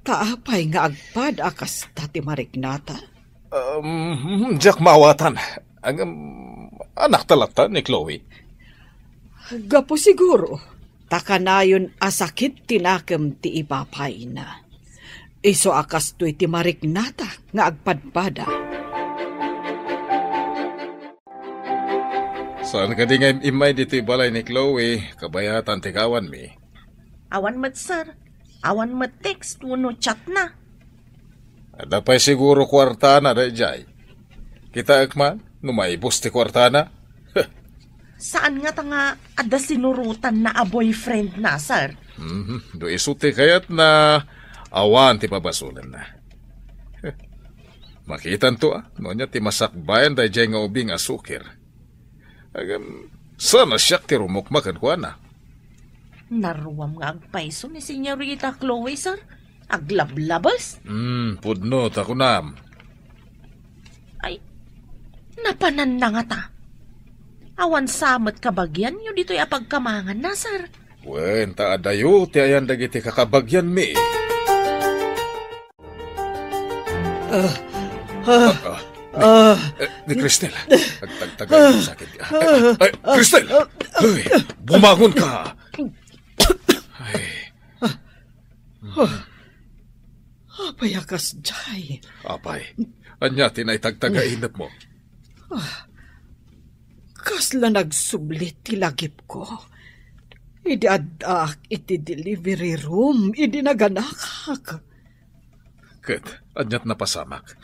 Ta apay nga agpada a kasta ti mariknata? Um, diak maawatan. Ang, um, anak ta latta ni Chloe. Gapu siguro, ta kanayon a sakit ti nakem ti ipapayna. Isu a kastoy ti mariknata nga agpadpada. Saan kadi nga im-immay ditoy balay ni Chloe, kabayatan ti gawanmi? Awan met, sir. Awan met text wenno chat na. Adda pay siguro kuartana daydiay. Kitaek man, no maibus ti kuartana. Saan ngata nga adda sinurotanna a boyfriend na, sir? Mhm. No isu ti kayatna, awan ti pabasolenna. Makitanto, a, no ania ti masakbayan daydiay nga ubing a sukir. Agem, saan a siak ti rumukma kenkuana? Naruam nga agpayso ni Señorita Chloe, sir. Aglablabes. Hmm, pudno ta kunam. Ay, napananna ngata. Awan sa met kabagianyo ditoy a pagkamanganna, sir. Wen, ta adayo ti ayan dagiti kakabagianmi. Ah, ah, ah, ah. Eh, ni Cristel, agtagtagay ang sakit. Ah, eh, eh, Cristel! Ay, bumangon ka! Ay. Ah, apay a kasdiay? Apay, ania ti naitagtagainep mo? Ah, kasla nagsubli ti lagipko idi addaak iti delivery room idi naganakak. Ket ania't napasamak?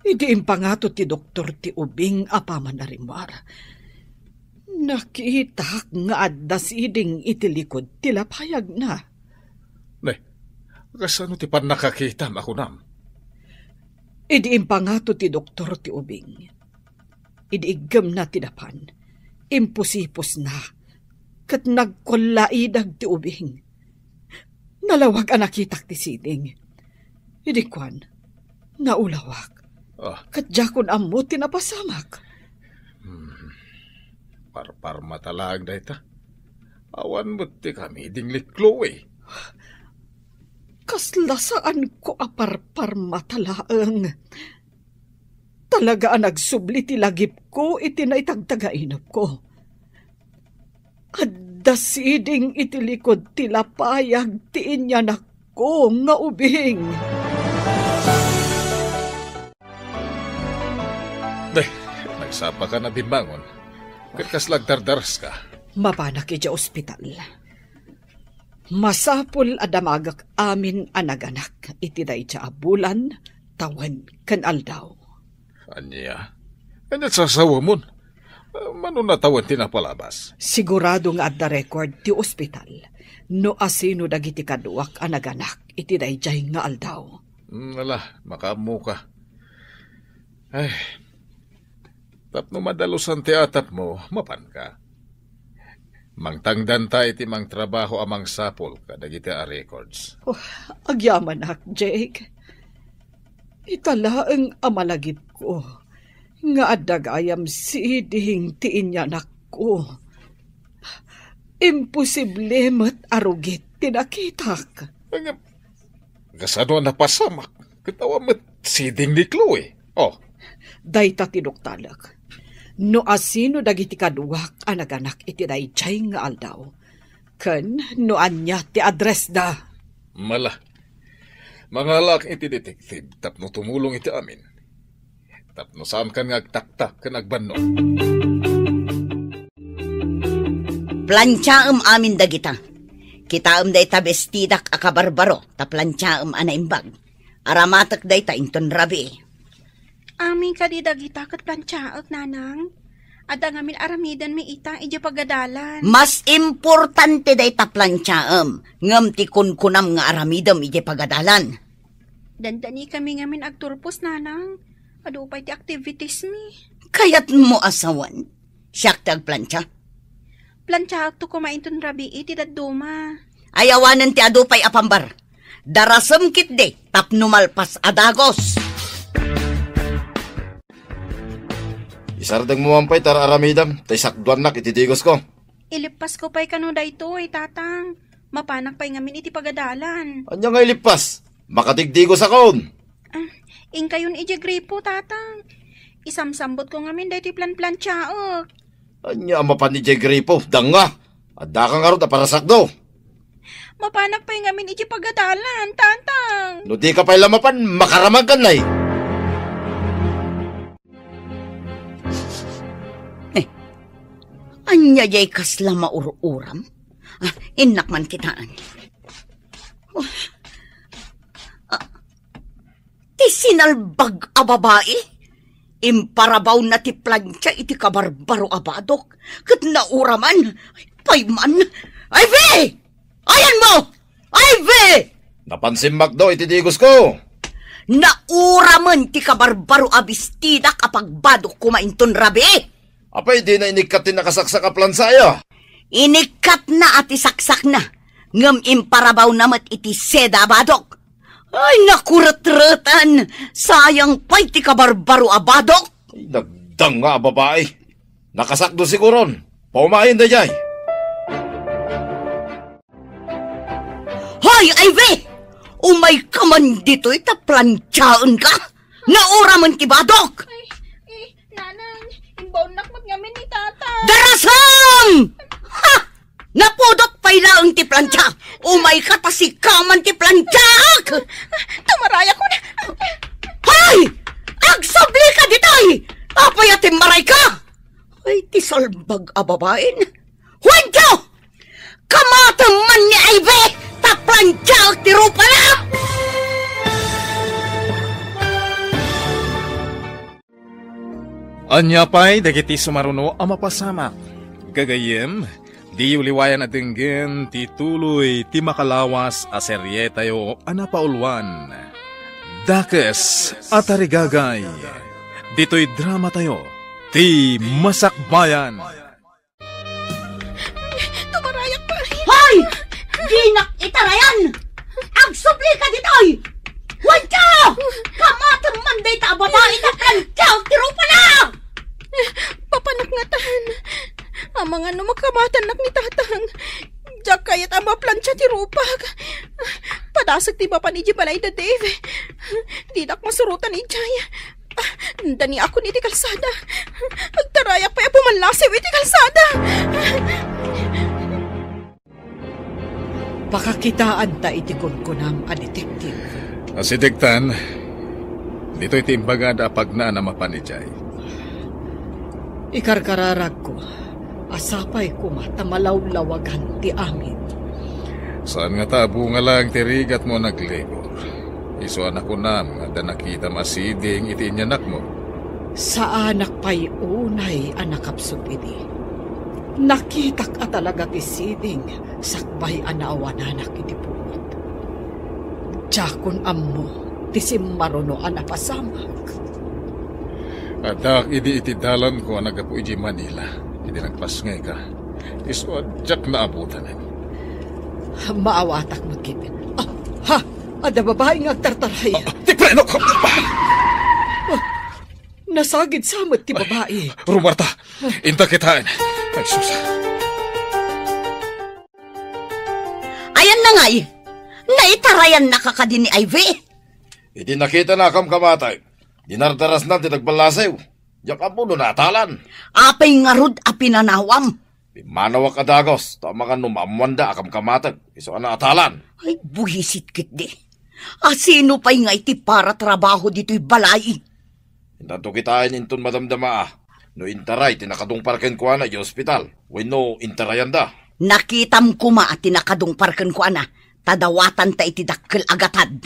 Idi impangato ti doktor ti ubing a pamanarimuar, nakitak nga adda siding iti likod ti lapayagna. Ne, kasano ti pannakakitam a kunam? Idi impangato ti doktor ti ubing, idi iggemna ti dapan, impusiposna, ket nagkullaidag ti ubing. Nalawag a nakitak ti siding. Idi kuan, naulawak. Ah. Ket diakon ammo ti napasamak. Hmm. Parparmata laeng dayta. Awan met ti kamiding ni Chloe. Kasla saanko a parparmata laeng. Talaga a nagsubli ti lagipko iti naitagtagainepko. Adda siding iti likod ti lapayag ti inyanakko nga ubing. Day, nagsapaka a bimmangon. Ket kasla agdardaras ka? Mapanak idiay ospital. Masapul a damagek amin a naganak iti dayta a bulan, tawen, ken aldaw. Ania? Ania sasawamon? Mano natawen ti napalabas? Sigurado nga adda record ti ospital no asino dagiti kaduak a naganak iti daydiay nga aldaw. Mm, ala, makaammoka. Ay, tapno madalusan ti atapmo, mapanka. Mangtangdanta iti mangtrabaho a mangsapul kadagiti a records. Oh, agyamanak, Jake. Ita laeng a malagipko nga adda gayam siding ti inyanakko. Imposible met a rugit ti nakitak. Nga, kasano a napasamak? Ket awan met siding ni Chloe. Oh. Dayta ti duktalek. No asino dagiti kaduak a naganak iti daydiay nga aldaw, ken no ania ti addressda. Mala. Mangalaak iti detective tapno tumulong iti amin. Tapno saankan nga agtaktak ken agbannog. Plantiaem amin dagita. Kitaem dayta bestidak a kabarbaro ta plantiaem a naimbag. Aramatek dayta inton rabii. Amin kadi dagita ket plantiaek, nanang? Adda ngamin aramidenmi ita idiay pagadalan. Mas importante dayta plantiaem, ngem ti kunkunam nga aramidem idiay pagadalan. Dandanikami ngamin agturpos, nanang. Adu pay ti activitiesmi. Kayatmo a sawen? Siak ti agplantia. Plantiaekto koma inton rabii ti dadduma. Ay awanen ti adu pay a pambar. Darasem ketdi tapno malpas a dagos. Isardengmo man pay ta ar-aramidem, ta isakduannak iti digosko. Ilippasko pay kano daytoy, tatang. Mapanak pay ngamin iti pagadalan. Ania nga ilippas? Makadigdigosakon. Ah, inkayon idiay gripo, tatang. Isamsambotko ngamin daytoy planplantiaek. Ania a mapan idiay gripo? Danga. Addaka ngarud a parasakdo. Mapanak pay ngamin idiay pagadalan, tatang. No dika pay la mapan, makaramagkan nay. Eh, ania jay kasla maur-uram? Ah, innak man kitaen. Oh. Ah, ti sinalbag a babai, imparabawna ti plantia iti kabarbaro a badok, ket nauraman. Ay, pay man. Ivy! Ayanmo! Ivy! Napan simmakdo iti digosko. Nauramen ti kabarbaro a bestidak a pagbadok koma inton rabii. Apay, dina inikkat ti nakasaksak a plansa aya? Inikkatna a ti saksakna, ngem imparabawna met iti seda a badok. Ay, nakuretretan! Sayang pay ti kabarbaro a badok! Ay, nagdanga a babai. Nakasakdo siguron. Paumayen daydiay. Hoy, Ivy! Umayka man ditoy ta plantiaenka! Nauramen ti badok! Ay, eh, nanang, imbaonnak met ngamin ni tata. Darasem! Ha! Napudot pay laeng ti plantia! Umayka ta sika man ti plantiaek! Tumarayak ko na! Hoy! Agsublika ditoy! Apay a timmarayka? Ay, ti salbag a babaen! Juancho! Kamatem man ni Ivy ta plantiaek ti rupana! Ania pay dagiti sumaruno a mapasamak? Gagayyem, diyo liwayan a denggen ti tuloy ti makalawas a serietayo a napauluan, Dakes a Tarigagay. Ditoy dramatayo, Ti Masakbayan. Tumarayak pay! Hoy! Dinak itarayan! Agsublika ditoy! Juancho! Kamatem man dayta a babai ta plantiaek ti rupana! Papanak ngatan. Amangan no makamatannak ni tatang. Diak kayat a maplantia ti rupak. Padasek ti mapan idiay balay da Dave. Dinak masurotan idiay. Ah, daniakon iti kalsada. Agtarayak pay a pumallasiw iti kalsada. Pakakitaanta iti kunkunam a detective. Asidegtan, ditoy ti imbagada a pagnaan a mapan idiay. Ikarkararagko a sapay koma ta malawlawagan ti amin. Saan nga ta a bunga laeng ti rigatmo a naglibur. Isu a nakunam nga adda nakitam a siding iti inyanakmo. Saanak pay unay a nakapsut idi. Nakitak a talaga ti siding sakbay a naawananak iti puot. Diakon ammo ti simmaruno a napasamak. Addaak idi iti dalanko a naggapu idiay Manila, idi nagpasngayka. Isu a diak naabutanen. Maawatak met ketdin. Ah, ha! Adda babai nga agtartaray. Ah, ah, ti prenok! Ah! Nasagid sa met ti babai. Rumarta, inta kitaen. Ay, sus. Ayanna ngay, naitarayannaka kadi ni Ivy? Idi nakitana a kamkamatek, dinardarasna ti nagballasew. Diak ammo no naatalan. Apay ngarud a pinanawam? Pimmanawak a dagus, ta amangan no maammoanda a kamkamatek, isu a naatalan. Ay, buisit ketdi. A sino pay ngay ti paratrabaho ditoy balay? Intanto kitaen inton madamdama a no intaray ti nakadungpar kenkuana idiay ospital wenno intarayanda. Nakitam koma a ti nakadungpar kenkuana, ta dawatanta iti dakkel a gatad.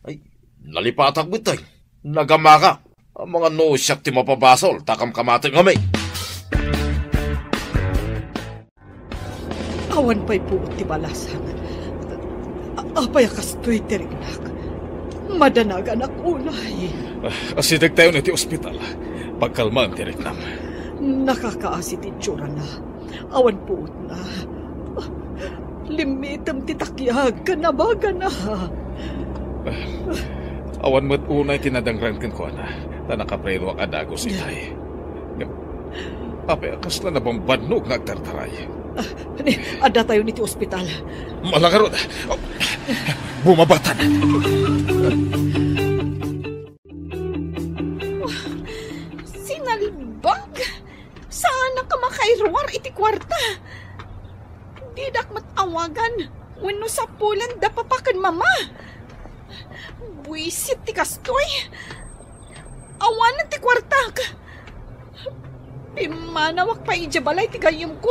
Ay, nalipatak met ay. Nagamaka. Amangan no siak ti mapabasol, ta kamkamatek ngamin. Awan pay puot ti balasang. A-, apay a kastoy ti riknak? Madanaganak unay. Ah, asidegtayon iti ospital. Pagkalmaem ti riknam. Nakakaasi ti itsurana. Awan puotna. Limmitem ti takyag ken abagana. Ah, awan met unay ti nadangran kenkuana, ta nakaprenuak a dagus itay. Ngem, apay a kasla nabambannog nga agtartaray? Ah, ni, addatayon iti ospital. Malangarod. Bumabatan. Sinalbag? Saanak a makairuar iti kuarta. Didak met awagan wenno sapulen da papa ken mama. Buisit ti kastoy. Awanen ti kuartak. Pimmanawak pay idiay balay ti gayyemko.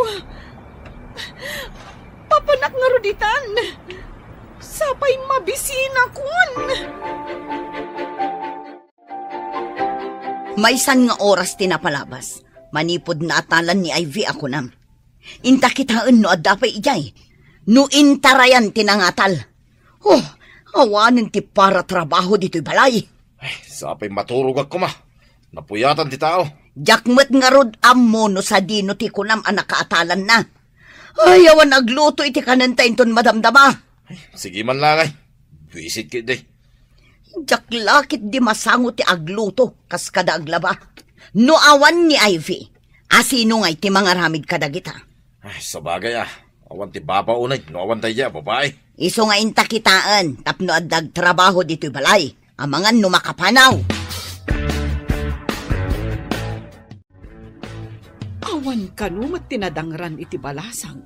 Papanak ngarud itan. Sapay mabisinakon. Maysan nga oras ti napalabas, manipud naatalan ni Ivy a kunam. Inta kitaen no adda pay idiay, no intarayan ti nangatal. Oh, awanen ti paratrabaho ditoy balay. Ay, sapay maturogak koma. Napuyatan ti tao. Diak met ngarud ammo no sadino ti kunam a nakaatalanna. Ay, awan agluto iti kanenta inton madamdama. Ay, sige man lang ay. Buisit ketdi. Diak la ketdi masango ti agluto kas kada aglaba. No awan ni Ivy, asino ngay ti mangaramid kadagita? Ay, sabagay a. Awan ti baba unay no awan daydiay a babai. Isu nga inta kitaen tapno adda agtrabaho ditoy balay. Amangan no makapanaw. Awan kano met ti nadangran iti balasang.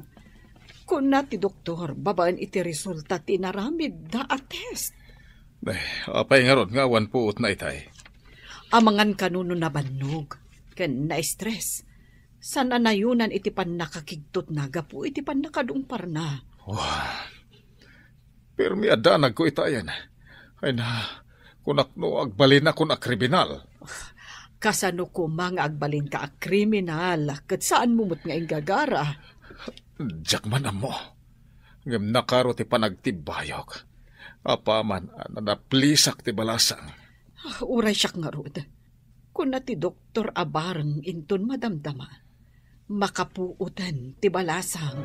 Kuna ti doktor babaen iti resulta ti inaramidda a test. Eh, apay ngarud nga awan puotna itay? Amangan kano no nabannog ken na-stress. Saan a nayonan iti pannakakigtotna gapu iti pannakadungparna. Wah, permi a danagko itayen. Ay na, kunak no agbalinakon a kriminal. Kasano koma nga agbalinka a kriminal ket saanmo met nga inggagara? Diak man ammo. Ngem nakaro ti panagtibbayok. Apaman a nanaplisak ti balasang. Ah, uray siak ngarud. Kuna ti doktor a bareng inton madamdama, makapuoten ti balasang.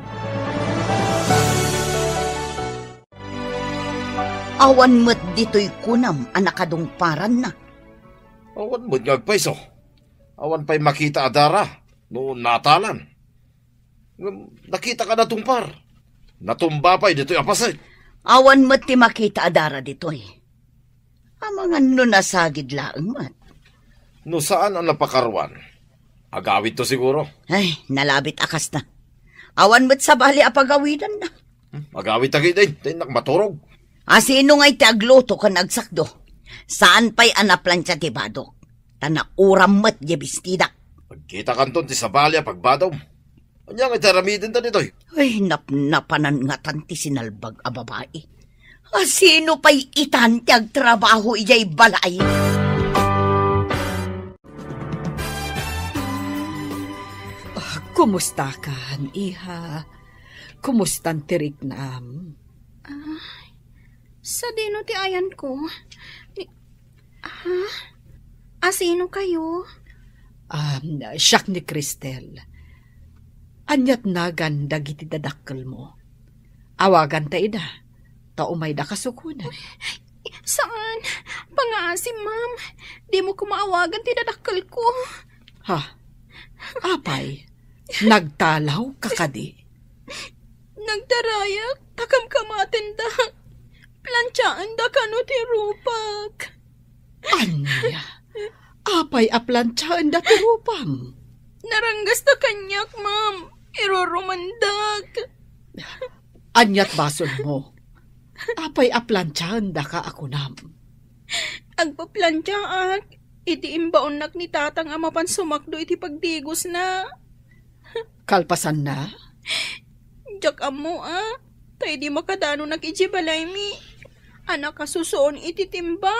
Awan met ditoy kunam a nakadungparanna. Awan met nga agpayso. Awan pay makita a dara no natalan. Ngem nakita ka natungpar. Natumba pay ditoy a paset. Awan met ti makita a dara ditoy. Amangan no nasagid laeng met. No saan a napakaruan, agawidto siguro. Ay, nalabit a kasta. Awan met sabali a pagawidanna. Hmm, agawid ta ketdi, ta innak maturog. Asino ngay ti agluto ken agsakdo? Saan pay a naplantia ti badok. Ta nauram met diay bestidak. Agkitakanton ti sabali a pagbadom. Ania nga iti aramidenta ditoy? Ay, napnapanan ngatan ti sinalbag a babai. Asino pay itan ti agtrabaho idiay balay? Kumustakan, iha? Kumustan ti riknam? Ah, sadino ti ayanko? Ni, ha? Asino kayo? Ah, siak ni Cristel. Aniat nagan dagiti dadakkelmo? Awaganta ida, ta umayda kasukonan. Saan? Pangaasim, ma'am. Dimo koma awagan ti dadakkelko. Ha? Apay, nagtalaw ka kadi? Nagtarayak, ta kamkamatendak. Plantiaenda kano ti rupak. Ania? Apay a plantiaenda ti rupam? Naranggasta kaniak, ma'am. Irurumandak. Aniat basolmo? Apay a plantiaendaka a kunam? Agpaplantiaak iti imbaonnak ni tatang a mapan sumakdo iti pagdigosna. Kalpasanna? Diak ammo, a. Ta idi makadanonak idiay balaymi a nakasusuon iti timba,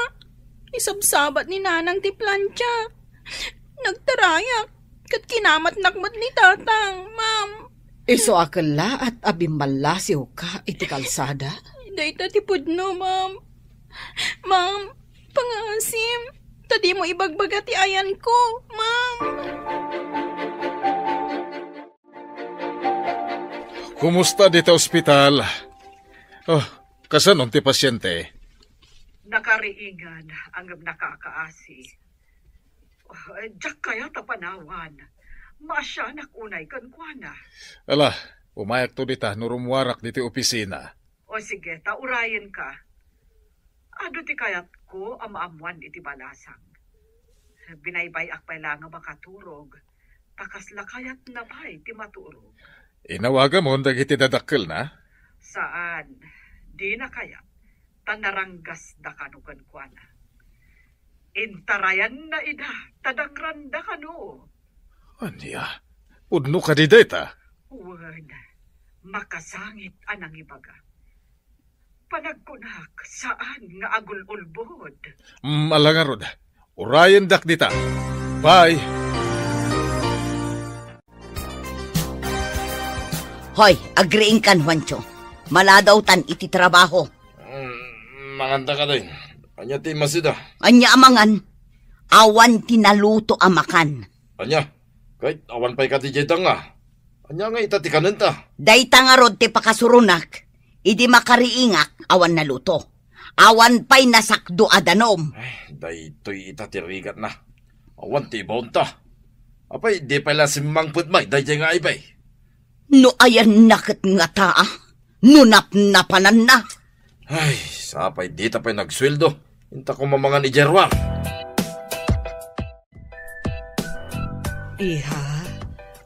isabsabat ni nanang ti plantia. Nagtarayak, ket kinamatnak met ni tatang, ma'am. Isu a kellaat a bimmallasiwka iti kalsada? Dayta ti pudno, ma'am. Ma'am, pangaasim, ta dimo ibagbaga ti ayanko, ma'am. Kumusta dita ospital? Oh, kasano ti pasiente? Nakariingan, ngem nakakaasi. Oh, diak kayat a panawan. Maasianak unay kenkuana. Ala, umayakto dita no rummuarak ditoy opisina. O sige, ta urayenka. Adu ti kayatko a maammoan iti balasang. Binaybay-ak pay laeng a makaturog, ta kasla kayatna pay ti maturog. Inawagamon dagiti dadakkelna? Saan, dina kayat, ta naranggasda kano kenkuana. Intarayanna ida, ta dangranda kano. Ania? Pudno kadi dayta? Wen, makasangit a nangibaga. Panagkunak, saan nga agul-ulbod. Mm, ala ngarud. Urayendak dita. Bye. Hoy, agriingkan, Juancho. Maladawtan iti trabaho. Mm, manganta kadi. Ania ti masida? Ania a mangan? Awan ti naluto a makan. Ania? Ket awan pay kadi diay danga. Ania nga ita ti kanenta? Dayta ngarud ti pakasuronak. Idi makariingak, awan naluto. Awan pay nasakdo a danum. Ay, daytoy ita ti rigatna. Awan ti ibaonta. Apay, di pay la simmangpet may daydiay nga aybay? No ayanna ket ngata, a? No napnapananna? Ay, sapay dita pay nagsueldo. Inta ko mamangan idiay ruar. Iha,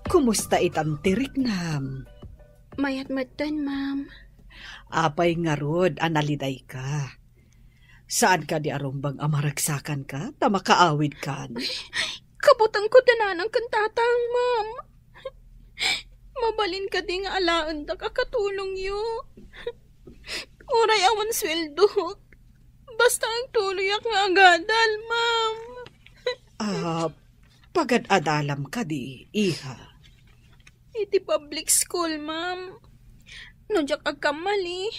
kumusta itan ti riknam? Mayat metten, ma'am. Apay ngarud a nalidayka? Saan kadi a rumbeng a maragsakanka ta makaawidkan? Ay, kabutangko ti nanang ken tatang, ma'am. Mabalin kadi nga alaendak a katulongyo? Uray awan sueldok, basta agtuloyak nga agadal, ma'am. Ah, pagad-adalam kadi, iha? Iti public school, ma'am. No diak agkammali,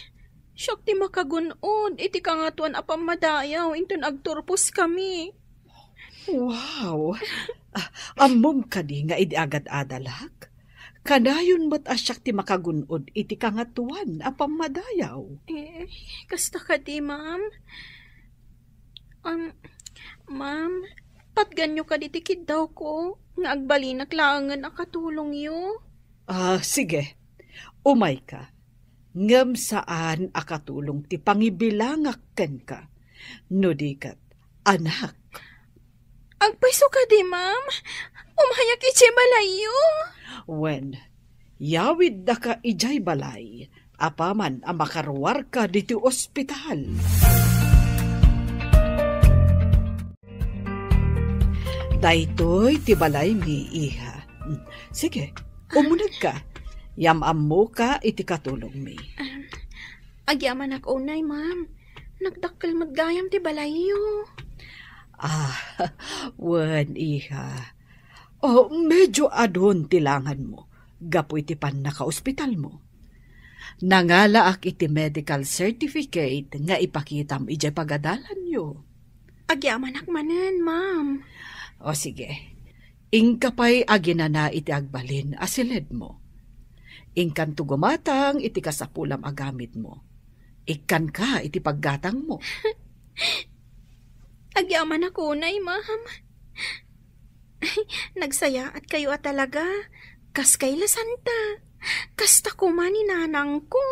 siak ti makagun-od iti Kangatoan a Pammadayaw inton agturposkami. Wow! Ah, ammom kadi nga idi agad-adalak, kanayon met a siak ti makagun-od iti Kangatoan a Pammadayaw? Eh, kasta kadi, ma'am? Um, ma'am, patganyo kadi ti kiddawko nga agbalinak laengen a katulongyo? Ah, sige. Umayka. Ngem saan a katulong ti pangibilangak kenka. No di ket, anak. Agpayso kadi, ma'am? Umayak idiay balayyo. Wen, yawiddaka idiay balay apaman a makaruarka ditoy ospital. Daytoy ti balaymi, iha. Mm, sige, umunegka. Yam-ammoka iti katulongmi. Um, agyamanak unay, ma'am. Nagdakkel met gayam ti balayyo. Ah, wen, iha. O, medyo adun ti langanmo gapu iti pannakaospitalmo. Nangalaak iti medical certificate nga ipakitam idiay pagadalanyo. Agyamanak manen, ma'am. O sige, inka pay aginana iti agbalin a siledmo. Inkanto gumatang iti kasapulam a gamitmo. Ikkanka iti paggatangmo. Agyamanak unay, ma'am. Nagsayaat kayo a talaga. Kas kay la santa. Kasta koma ni nanangko.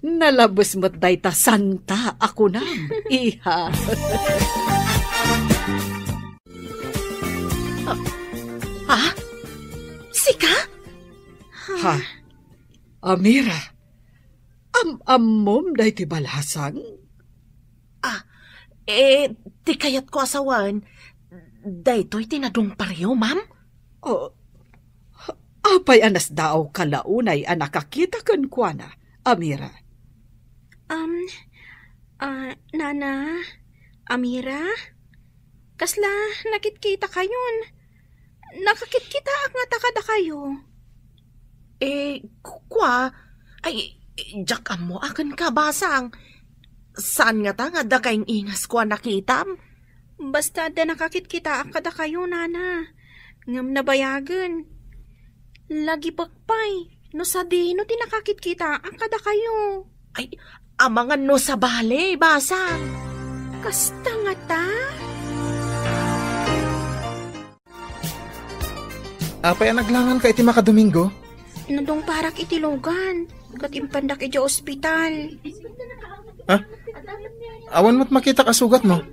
Nalabes met dayta santa a kunam, iha. Ha? Sika? Ha? Amira, am-ammom daytoy balasang? Ah, eh, ti kayatko a sawen, daytoy ti nadungparyo, ma'am? Oh, apay a nasdaawka la unay a nakakita kenkuana, Amira? Um, ah, Nana, Amira, kasla nakitkitakayon? Nakakitkitaak ngata kadakayo. Eh, ku-, kua, ay, diak ammo a kenka, basang. Saan ngata nga adda kaing-ingasko a nakitam? Basta adda nakakitkitaak kadakayo, nana. Ngem nabayagen. Lagipek pay, no sadino ti nakakitkitaak kadakayo. Ay, amangan no sabali, basang. Kasta ngata? Apay a naglanganka iti makadomingo? Nadungparak iti lugan, ket impandak idiay ospital. Ha? Awan met makitak a sugatmo?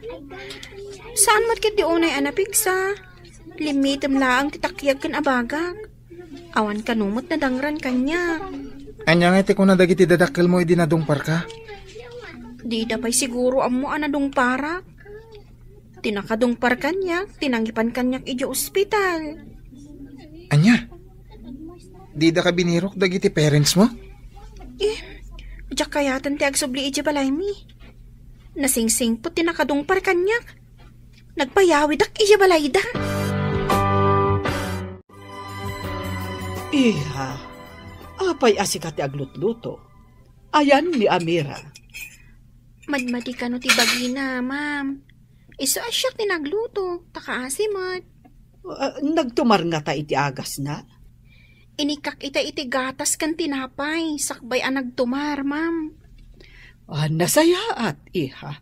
Saan met ketdi unay a napigsa. Limmitem laeng ti takyag ken abagak. Awan kano met nadangran kaniak. Ania nga iti kuna dagiti dadakkelmo idi nadungparka? Dida pay siguro ammo a nadungparak. Ti nakadungpar kaniak, ti nangipan kaniak idiay ospital. Ania? Didaka binirok dagiti parentsmo? Eh, diak kayaten ti agsubli idiay balaymi. Nasingsingpet ti nakadungpar kaniak. Nagpayawidak idiay balayda. Iha, apay a sika ti aglutluto? Ayan ni Amira. Madmadi kano ti bagina, ma'am. Isu a siak ti nagluto, ta kaasi met. Ah, nagtumar ngata iti agasna? Inikkak ita iti gatas ken tinapay, sakbay a nagtumar, ma'am. Ah, nasayaat, iha.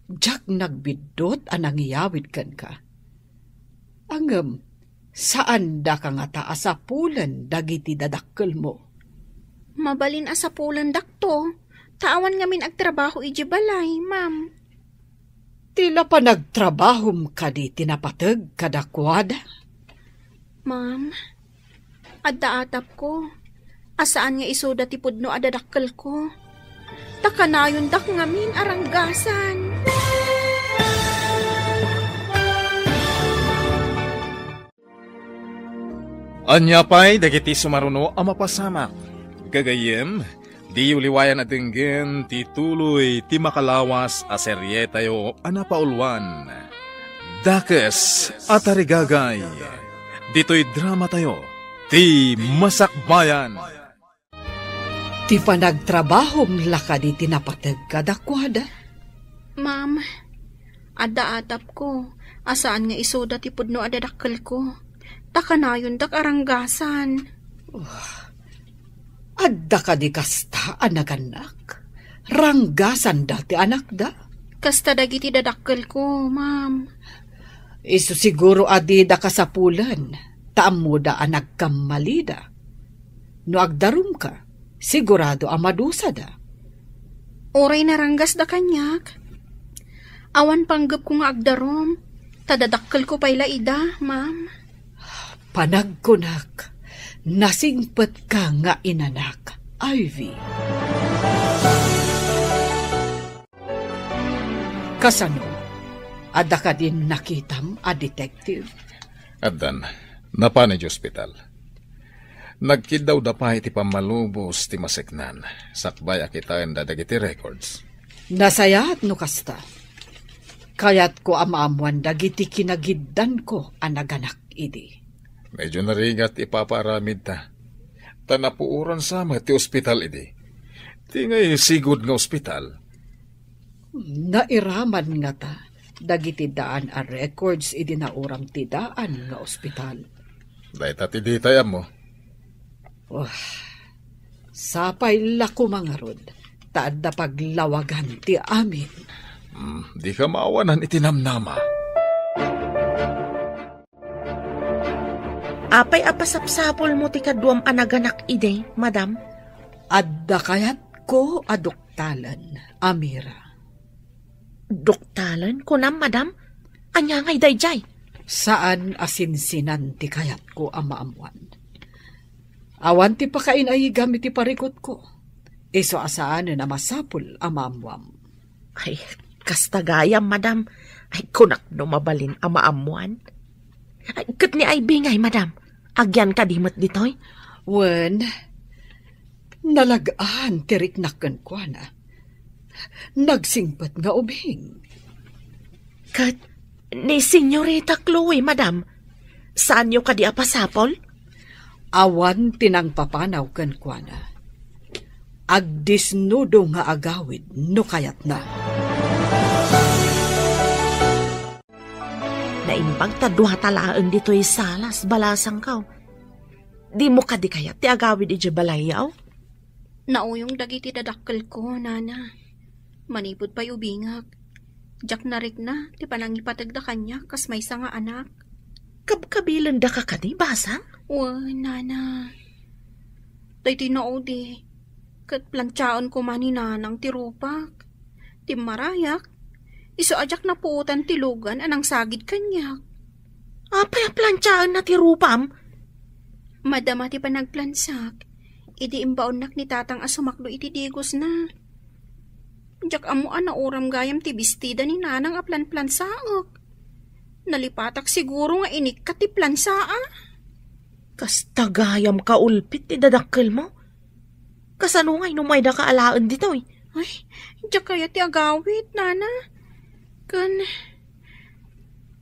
Diak nagbiddut a nangiyawid kenka. Ngem, saandaka ngata a sapulen dagiti dadakkelmo? Mabalin a sapulendakto, ta awan ngamin agtrabaho idiay balay, ma'am. Ti la panagtrabahom kadi ti napateg kadakuada? Ma'am, adda atapko a saan nga isuda ti pudno a dadakkelko. Ta kanayondak ngamin a ranggasan. Ania pay dagiti sumaruno a mapasamak? Gagayyem, diyo liwayan a denggen ti tuloy ti makalawas a serietayo a napauluan, Dakes a Tarigagay. Ditoy dramatayo, Ti Masakbayan. Ti panagtrabahom la kadi ti napateg kadakuada? Ma'am, adda atapko a saan nga isuda ti pudno a dadakkelko, ta kanayondak a ranggasan. Oh, adda kadi kasta a nagannak? Ranggasanda ti anakda? Kasta dagiti dadakkelko, ma'am. Isu siguro a dida kasapulen, ta ammoda a nagkammalida. No agdarumka, sigurado a madusada. Uray naranggasda kaniak, awan panggepko nga agdarum, ta dadakkelko pay la ida, ma'am. Panagkunak, nasingpetka nga inanak, Ivy. Kasano? Adda kadin nakitam a detective? Addan, napan idiay ospital. Nagkiddawda pay iti pammalubos ti maseknan, sakbay a kitaenda dagiti records. Nasayaat no kasta. Kayatko a maammoan dagiti kinagiddanko a naganak idi. Medyo naringat ti ipapaaramidta. Ta napuoran sa met ti ospital idi. Ti ngay sigud nga ospital. Nairaman ngata dagiti daan a records idi nauram ti daan nga ospital. Dayta ti ditay ammo. Wah, sapay la koma ngarud, ta adda paglawagan ti amin. Hmm, di ka maawanan iti namnama. Apay a pasapsapulmo ti kaduam a naganak idi, madam? Adda kayatko a duktalen, Amira. Duktalen, kunam, madam? Ania ngay daydiay? Saan a sinsinan ti kayatko a maammoan. Awan ti pakainaigam iti parikutko. Isu a saanen a masapul a maammoam. Ay, kasta gayam, madam. Ay, kunak no mabalin a maammoan. Ay, ket ni Ivy ngay, madam. Agyan kadi met ditoy? Wen, nalagaan ti riknak kenkuana. Nagsingpet nga ubing. Ket ni Senyorita Chloe, madam, saanyo kadi a pasapul? Awan ti nangpapanaw kenkuana. Agdisnudo nga agawid no kayatna. Naimbag ta dua ta laeng ditoy salas, balasangko. Dimo kadi kayat ti agawid idiay balayyo? Nauyong dagiti dadakkelko, nana. Manipud pay ubingak, diak narikna ti panangipategda kaniak kas maysa nga anak. Kabkabilendaka kadi, basang? Wen, nana. Daytoy naudi, ket plantiaen koma ni nanang ti rupak. Timmarayak, isu a diak napuotan ti lugan a nangsagid kaniak. Apay a plantiaenna ti rupam? Madama ti panagplansak, idi imbaonnak ni tatang a sumakdo iti digosna. Diak ammo a nauram gayam ti bestida ni nanang a planplansaek. Nalipatak siguro nga inikkat ti plansaa. Kasta gayam kaulpit ti dadakkelmo. Kasano ngay no maydaka alaen ditoy? Ay, diak kayat ti agawid, nana. Ken,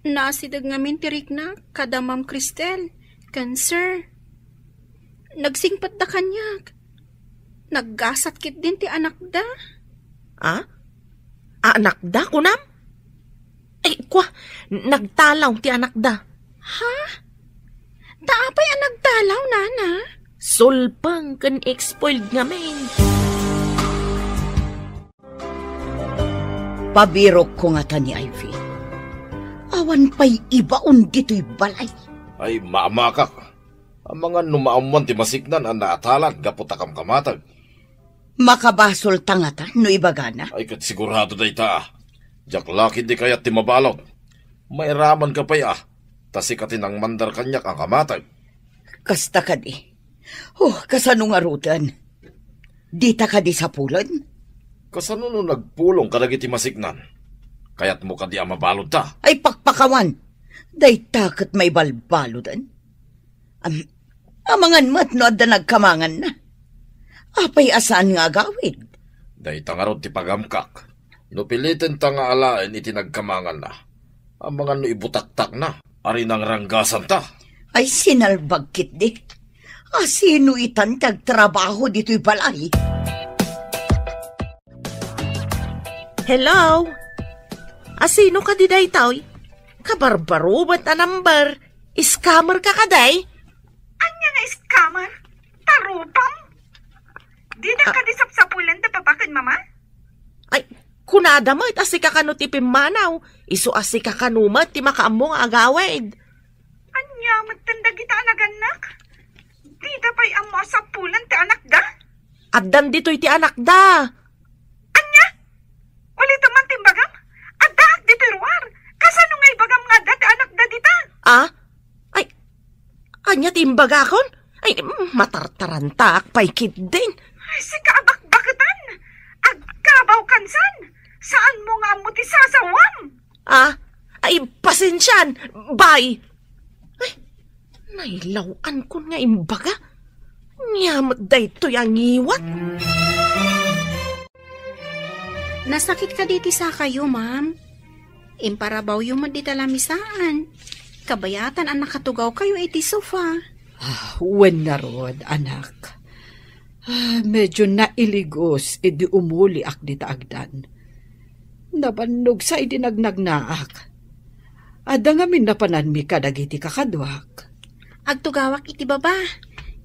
naasideg ngamin ti riknak kada Ma'am Cristel ken Sir. Nagsingpetda kaniak. Naggasat ketdin ti anakda. Ah? Anakda, kunam? Ay, kwa, nagtalaw ti anakda. Ha? Ta apay a nagtalaw, nana? Sulpeng ken spoiled ngamin. Pabirokko ngata ni Ivy. Awan pay ibaon ditoy balay. Ay, maamakak. Amangan no maammoan ti masiknan a naatalan gapu ta kamkamateg. Makabasolta ngata no ibagana? Ay, ket sigurado dayta. Diak la ketdi kayat ti mabalud. Mairamanka pay a, ta sika ti nangmandar kaniak a kamateg. Kasta kadi. Oh, kasano ngaruden? Dita kadi sapulen? Kasano no nagpulong kadagiti masiknan? Kayatmo kadi a mabaludta? Ay, pakpakawan! Dayta ket maibalbaluden. Am-, amangan met no adda nagkamanganna. Apay a saan nga agawid? Dayta ngarud ti pagamkak. No pilitenta nga alaen iti nagkamanganna, amangan no ibutaktakna, arinangranggasanta. Ay, sinalbag ketdi. Asino itan ti agtrabaho ditoy balay? Hello? Asino kadi daytoy? Kabarbarubet a number. Scammer ka kadi? Ania nga scammer? Tarupam? Dita Ah. kadi sapsapulan da papa ken mama? Ay, kunada met a sika kano ti pimmanaw. Isu a sika kano met ti makaammo nga agawid. Ania met dagita a nagannak? Dita pay ammo a sapulan ti anakda? Addan ditoy ti anakda. Ania? Ulitem man ti imbagam? Addaak ditoy ruar. Kasano nga ibagam nga adda ti anakda dita? Ah? Ay, ania ti imbagakon? Ay, mm, matartarantaak pay ketdin. Ay, sika a bakbaketan. Agkabaw kansan. Saanmo nga ammo ti sasawam? Ah? Ay, pasensian. Bye. Ay, nailaw-ankon nga imbaga. Ania met daytoy a ngiwat? Nasakit kadi ti sakayo, ma'am? Imparabawyo met dita lamisaan. Kabayatan a nakatugawkayo iti sofa. Ah, wen ngarud, anak. Ah, medyo nailigos idi umuliak dita agdan. Nabannog sa idi nagnagnaak. Adda ngamin napananmi kadagiti kakaduak. Agtugawak iti baba.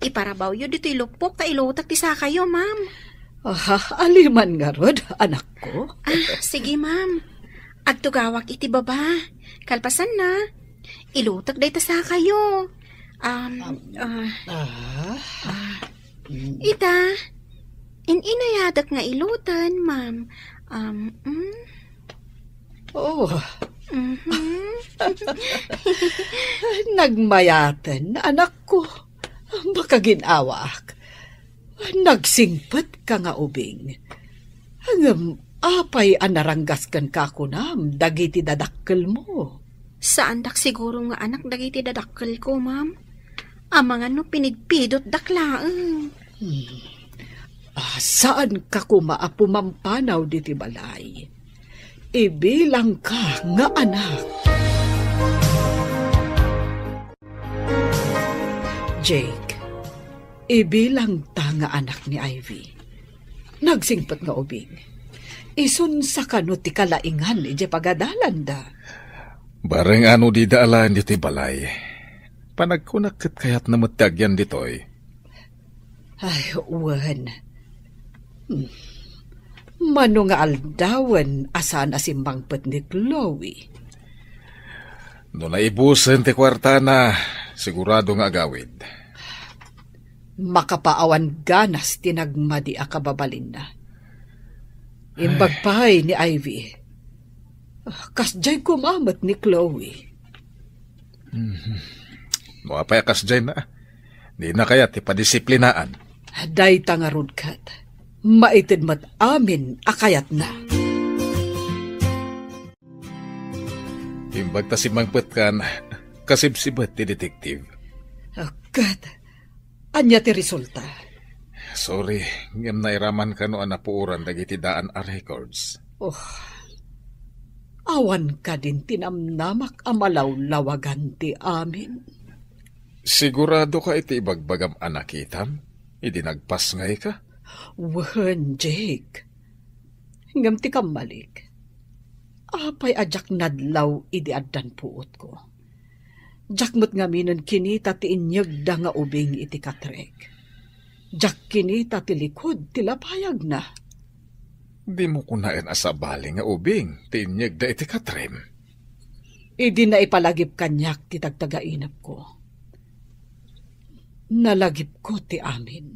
Iparabawyo ditoy lupok ta ilutek ti sakayo, ma'am. Ah, aliman ngarud, anakko. Ah, sige, ma'am. Agtugawak iti baba. Kalpasanna, ilutek dayta sakayo. Um, ah, Ah, ah, mm. Ita, in-inayadak nga iluten, ma'am. Um, mm. Oh. Mhm. Nagmayaten, anakko. Makagin-awaak. Nagsingpet ka nga ubing. Ngem apay a naranggas kenka kunam dagiti dadakkelmo? Saandak siguro nga anak dagiti dadakkelko, ma'am. Amangan no pinidpidotdak laeng. Hmm. Ah, saanka koma a pumampanaw diti balay. Ibilangka nga anak. Jake, ibilangta nga anak ni Ivy. Nagsingpet nga ubing. Isunsa kano ti kalaingan idiay pagadalanda? Bareng ano dida alaen ditoy balay. Panagkunak ket kayatna met ti agyan ditoy. Ay, wen. Hmm. Mano nga aldawen a saan a simmangpet ni Chloe? No naibusen ti kuartana, sigurado nga agawid. Makapaawan ganas ti nagmadi a kababalinna. Imbag Ay. pay ni Ivy. Kasdiay koma met ni Chloe. Mhm. No apay a kasdiay na, dina kayat ti padisiplinaan. Dayta ngarud ket, maited met amin a kayatna. Imbag ta simmangpetkan, kasibsibet ti detective. Ket, ania ti resulta? Sorry, ngem nairaman kano a napuoran dagiti daan a records. Oh, awan kadin ti namnamak a malawlawagan ti amin. Sigurado ka iti ibagbagam a nakitam idi nagpasngay ka? Wen, Jake. Ngem ti kammalik, apay a diak nadlaw idi addan puotko? Diak met ngaminen kinita ti inyegda nga ubing iti katrek. Diak kinita ti likud ti lapayagna. Dimo kunaen a sabali nga ubing ti inyegda iti katrem? Idi naipalagip kaniak ti tagtagainepko, nalagipko ti amin.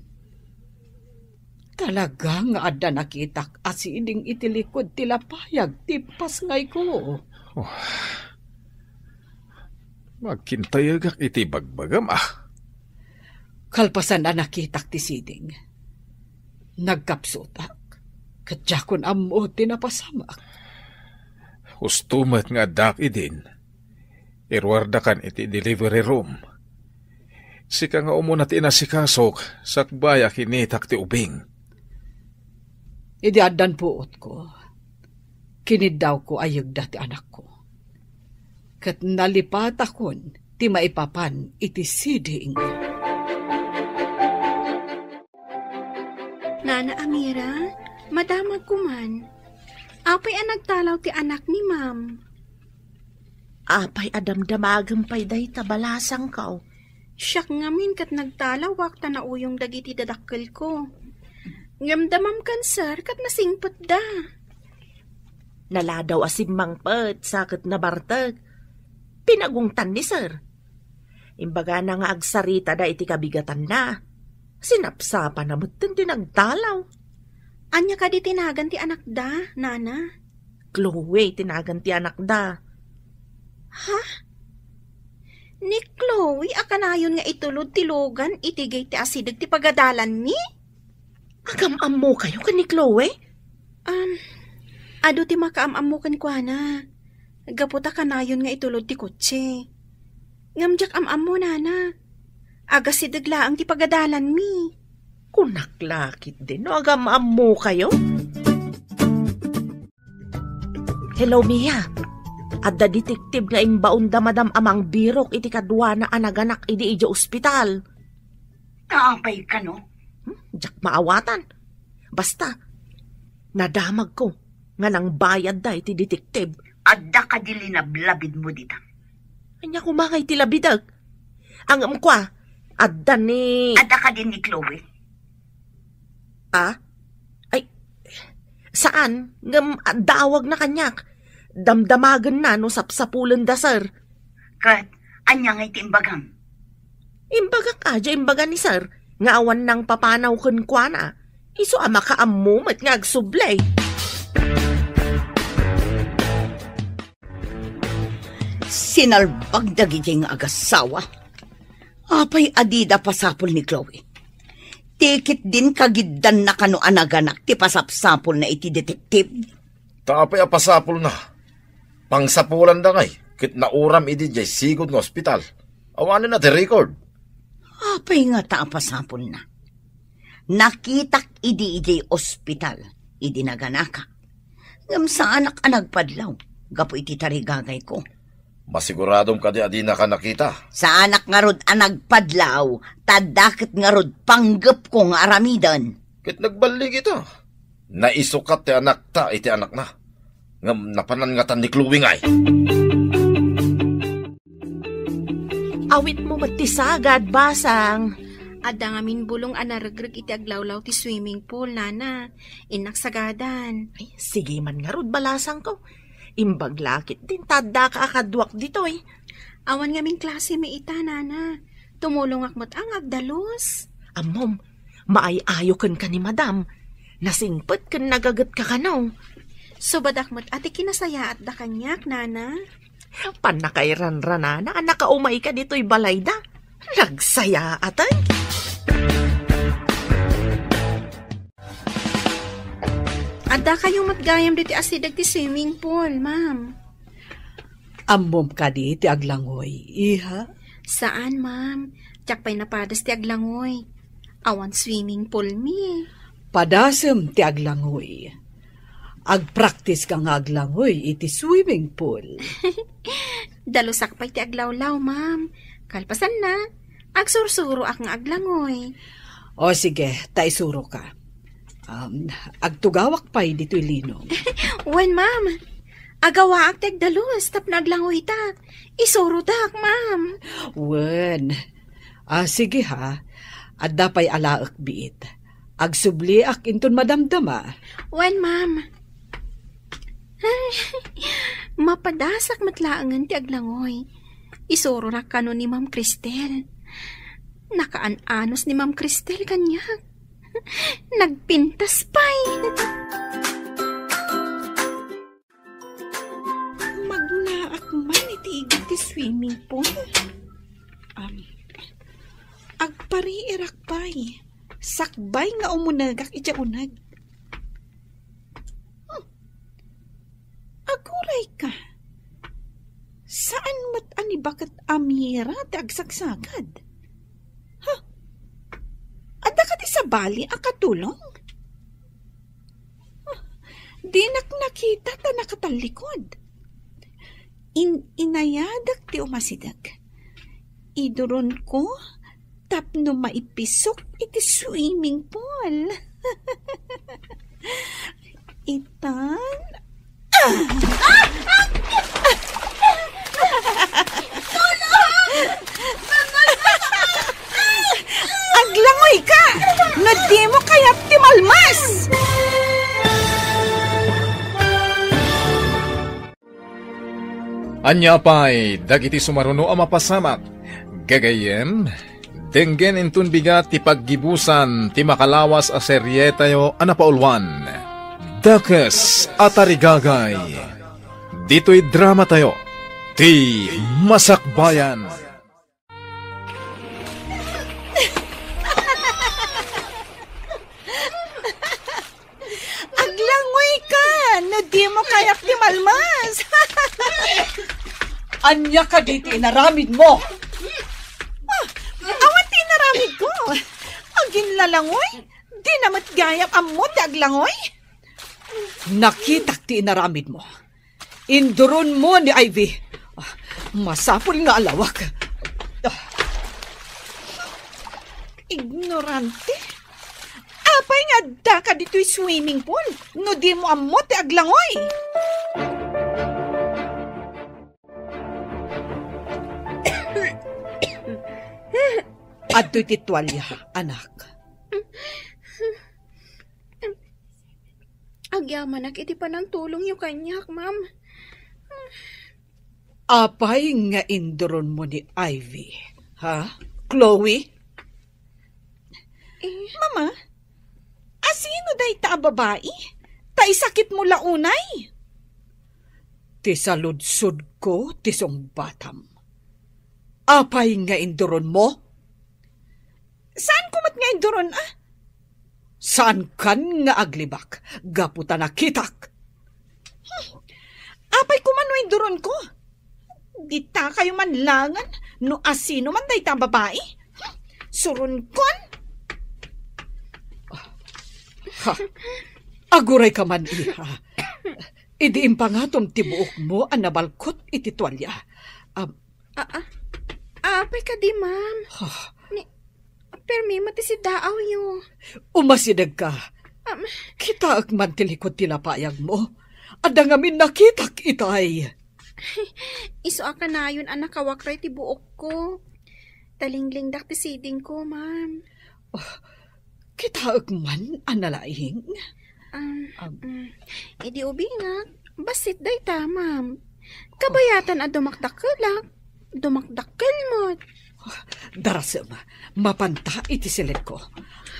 Talaga nga adda nakitak a siding iti likud ti lapayag ti pasngayko. Oh. Agkintayegak iti bagbagam, ah. Kalpasan a nakitak ti siding, nagkapsutak, ket diakon ammo ti napasamak. Husto met nga addaak idin. Iruardakan iti delivery room. Sika nga umuna ti inasikasok, sakbay a kinitak ti ubing. Idi addan puotko, kiniddawko a yegda ti anakko. Ket nalipatakon ti maipapan iti siding. Nana Amira, madamagko man. Apay a nagtalaw ti anak ni Ma'am? Apay a damdamagem pay dayta balasangko? Siak ngamin ket nagtalawak ta nauyong dagiti dadakkelko. Ngem da Ma'am Cancer ket nasingpetda. Naladaw a simmangpet sa ket nabartek. Pinagungtan ni Sir. Imbagana nga agsaritada iti kabigatanna. Sinapsapana metten ti nagtalaw. Ania kadi ti nagan ti anakda, Nana? Chloe ti nagan ti anakda. Ha? Ni Chloe a kanayon nga itulod ti lugan iti gay ti asideg ti pagadalanmi? Agam-ammokayo ken ni Chloe? Um, adu ti makaam-ammo kenkuana. Gapu ta kanayon nga itulod ti kotse. Ngem diak am-ammo, Nana. Agasideg laeng ti pagadalanmi. Kunak la ketdi no agam-ammokayo. Hello, Mia. Adda detektib nga imbaonda, madam, a mangbirok iti kaduana a naganak idi idiay ospital. Apay kano? Hmm, diak maawatan. Basta, nadamagko nga nangbayadda iti detektib. Adda kadi linablabidmo dita? Ania koma nga iti labidek? Ngem kua, adda ni... Adda kadi ni Chloe? Ah? Ay, saan, ngem adda awagna kaniak. Damdamagenna no sapsapulenda, sir. Ket ania nga iti imbagam? Imbagak a, diay imbaga ni sir, nga awan nangpapanaw kenkuana. Isu a makaammo met nga agsubli. Sinalbag dagiti nga agasawa. Apay a dida pasapul ni Chloe? Ti ketdin kagiddanna kano a naganak ti pasapsapulna iti detektib? Ta apay a pasapulna? Pangsapulanda ngay, ket nauram idi diay sigud nga ospital. Awanen a ti record. Apay ngata a pasapulna? Nakitak idi idiay ospital, idi naganaka. Ngem saanak a nagpadlaw gapu iti tarigagayko. Masiguradom kadi a dinaka nakita? Saanak ngarud a nagpadlaw, ta adda ket ngarud panggepko nga aramiden. Ket nagballigita. Naisukat ti anakta iti anakna. Ngem napanan ngatan ni Chloe ngay. Awitmo met ti sagad, basang. Adda ngamin bulong a naregreg iti aglawlaw ti swimming pool, nana. Innak sagadan. Ay, sige man ngarud, balasangko. Imbag la ketdin ta addaka a kaduak ditoy. Awan ngamin klasem ita, nana. Tumulongak met a nga agdalus. Ammom, maay-ayo kenka ni madam. Nasingpet ken nagagetka kano. Subadak met a ti kinasayaatda kaniak, nana. Pannakairanranana a nakaumayka ditoy balayda. Nagsayaaten. Addakayo met gayam ditoy asideg ti swimming pool, ma'am. Ammom kadi ti aglangoy, iha? Saan, ma'am. Diak pay napadas ti aglangoy. Awan swimming pool mi. Padasem ti aglangoy. Agpraktiska nga aglangoy iti swimming pool. Dalusak pay ti aglawlaw, ma'am. Kalpasanna, agsursuroak nga aglangoy. O sige, ta isuroka. Um, agtugawak pay ditoy linom. Wen, ma'am. Agawaak ti agdalus tapno aglangoytak. Isurotak, ma'am. Wen. Ah, sige ha. Adda pay alaek biit. Agsubliak inton madamdama. Wen, ma'am. Ay, mapadasak met laengen ti aglangoy. Isurorak kano ni Ma'am Cristel. Nakaan-anos ni Ma'am Cristel kaniak. Nagpintas pay. Magnaak man iti igid ti swimming pool. Am, agpariirak pay. Sakbay nga umunegak idiay uneg. Hmm. Aguray ka. Saan met a ni baket a mira ti agsagsagad? Ha? Adda kadi sabali a katulong? Dinak nakita ta nakatallikod. In-inayadak ti umasideg. Iduronko tapno maipisok iti swimming pool. Itan. Ah! Aglangoy ka! No dimo kayat ti malmas! Ania pay dagiti sumaruno a mapasamak? Gagayyem, denggen inton bigat ti paggibusan ti makalawas a serietayo a napauluan, Dakes a Tarigagay. Ditoy dramatayo, ti Masakbayan. Aglangoy ka no dimo kayat ti malmas. Ania kadi ti inaramidmo? Ah, awan ti inaramidko. Aginlalangoy, dina met gayam ammo ti aglangoy. Nakitak ti inaramidmo. Induronmo ni Ivy. Ah, masapul nga alawak. Ah. Ignorante. Apay nga addaka ditoy swimming pool no dimo ammo ti aglangoy? Adtoy ti tualya, anak. Agyamanak iti panangtulongyo kaniak, ma'am. Apay nga induronmo ni Ivy, ha, Chloe? Eh. Mama, asino dayta a babai? Ta isakitmo la unay. Ti saludsodko ti sungbatam. Apay nga induronmo? Saanko met nga induron, a? Saankan nga aglibak gapu ta nakitak? Hmm. Apay koma no induronko? Ditakayo man langen no asino man dayta a babai. Hmm. Suronkon. Ha. Agurayka man, iha. Idi impangatom ti buokmo a nabalkot iti tualya. Am, A, a, apay kadi, ma'am? Ha? Ni, permi met ti siddaawyo. Umasidegka. Am, Kitaek man ti likod ti lapayagmo. Adda ngamin nakitak itay. Isu a kanayon a nakawakray ti buokko. Talinglingdak ti sidingko, ma'am. Oh, kitaek man a nalaing. Um, Um, mm, idi ubingak, bassit dayta, ma'am. Kabayatan a dumakdakkelak, dumakdakkel met. Darasem, mapanta iti silekko.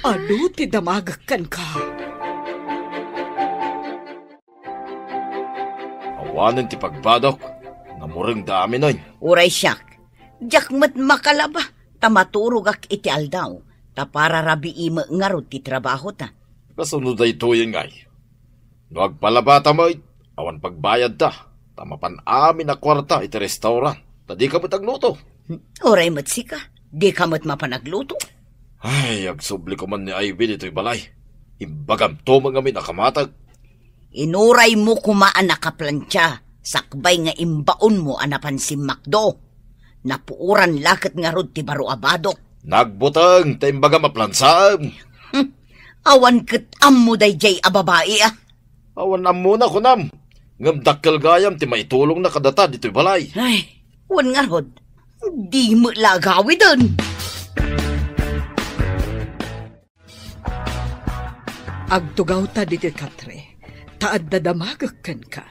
Adu ti damagek kenka. Awanen ti pagbadok, namureng da aminoy. Uray siak, diak met makalaba, ta maturogak iti aldaw, ta para rabii met ngarud ti trabahota. Kasano daytoy ngay? No agpalabata met, awan pagbayadta, ta mapan amin a kuarta iti restaurant, ta dika met agluto. Uray met sika, dika met mapan agluto. Ay, agsubli koman ni Ivy ditoy balay. Imbagamto met ngamin a kamatag. Inuraymo koma a nakaplantia, sakbay nga imbaonmo a napan simmakdo. Napuoran la ket ngarud ti baro a badok. Nagbuteng ta imbagam a plansaem. Hmm. Awan ket ammo daydiay a babai, a. Awan ammona, kunam. Ngem dakkel gayam ti maitulongna kadata ditoy balay. Ay, wen ngarud, di met la agawiden. Agtugawta ditoy katre, ta adda damagek kenka.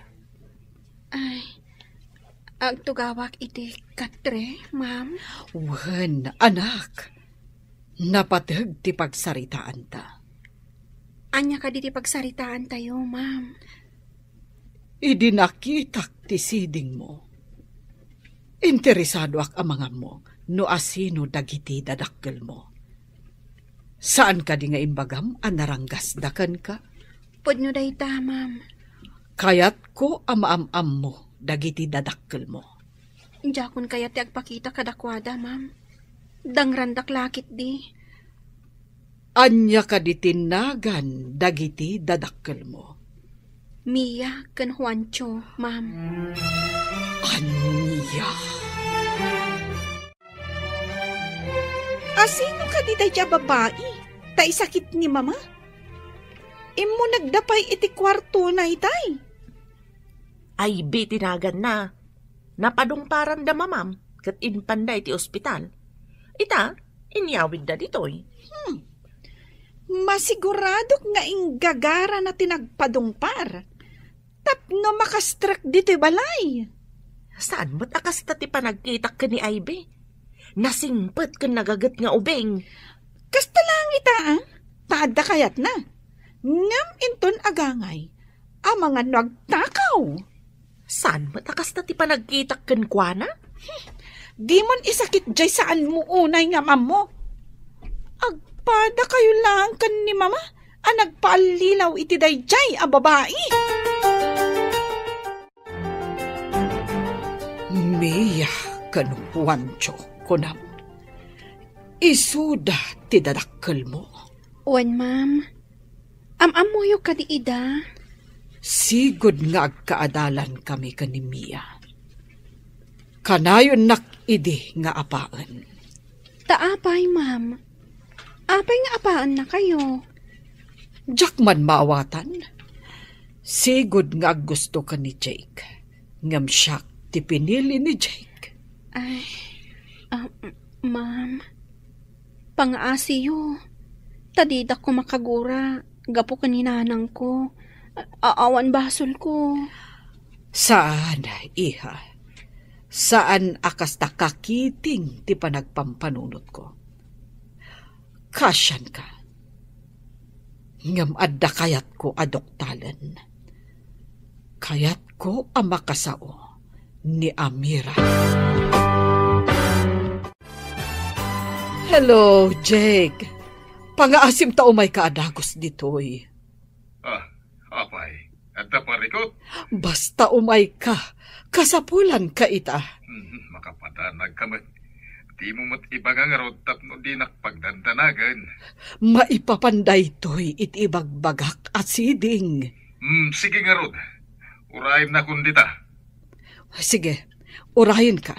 Ay, agtugawak iti katre, ma'am? Wen, anak. Napateg ti pagsaritaanta. Ania kadi ti pagsaritaantayo, ma'am? Idi nakitak ti sidingmo, interesadoak a mangammo no asino dagiti dadakkelmo. Saan kadi nga imbagam a naranggasda kenka? Pudno dayta, ma'am. Kayatko a maam-ammo dagiti dadakkelmo. Diakon kayat ti agpakita kadakuada, ma'am. Dangrandak la ketdi. Ania kadi ti nagan dagiti dadakkelmo? Mia ken Juancho, ma'am. Ania? Asino kadi daydiay a babai? Ta isakit ni Mama? Immunegda pay iti kuartona itay. Ivy ti naganna. Napadungparan da Mamam ket impanda iti ospital. Ita, inyawidda ditoy. Hmm. Masiguradok nga inggagarana ti nagpadungpar tapno makastrek ditoy balay. Saan met a kasta ti panagkitak ken ni Ivy? Nasingpet ken nagaget nga ubing. Kasta laeng ita, a, ta adda kayatna. Ngem inton agangay, amangan no agtakaw. Saan met a kasta ti panagkitak kenkuana? Dimon isakit jay saanmo unay nga am-ammo. Agpadakayo laeng ken ni Mama a nagpaallilaw iti daydiay a babai. Mia ken Juancho, kunam. Isuda ti dadakkelmo. Wen, ma'am. Am-ammoyo kadi ida? Sigud nga agkaadalankami ken ni Mia. Kanayonnak idi nga apaen. Ta apay, ma'am? Apay nga apaennakayo? Diak man maawatan. Sigud nga aggustoka ni Jake. Ngem siak ti pinili ni Jake. Ay, ah, m-, ma'am. Pangaasiyo. Ta didak ko makagura gapu ken ni nanangko. A-, awan basolko. Saan, iha. Saan a kasta kakiting ti panagpampanunotko. Kasianka. Ngem adda kayatko a duktalen. Kayatko a makasao ni Amira. Hello, Jake. Pangaasim ta umayka a dagus ditoy. Ah, apay, adda parikut? Basta umayka, kasapulanka ita. Hmm, makapadanagka met. Dimo met ibaga ngarud tapno dinak pagdandanagan. Maipapan daytoy iti ibagbagak a siding. Hmm, sige ngarud. Urayennakon dita. Sige, urayenka,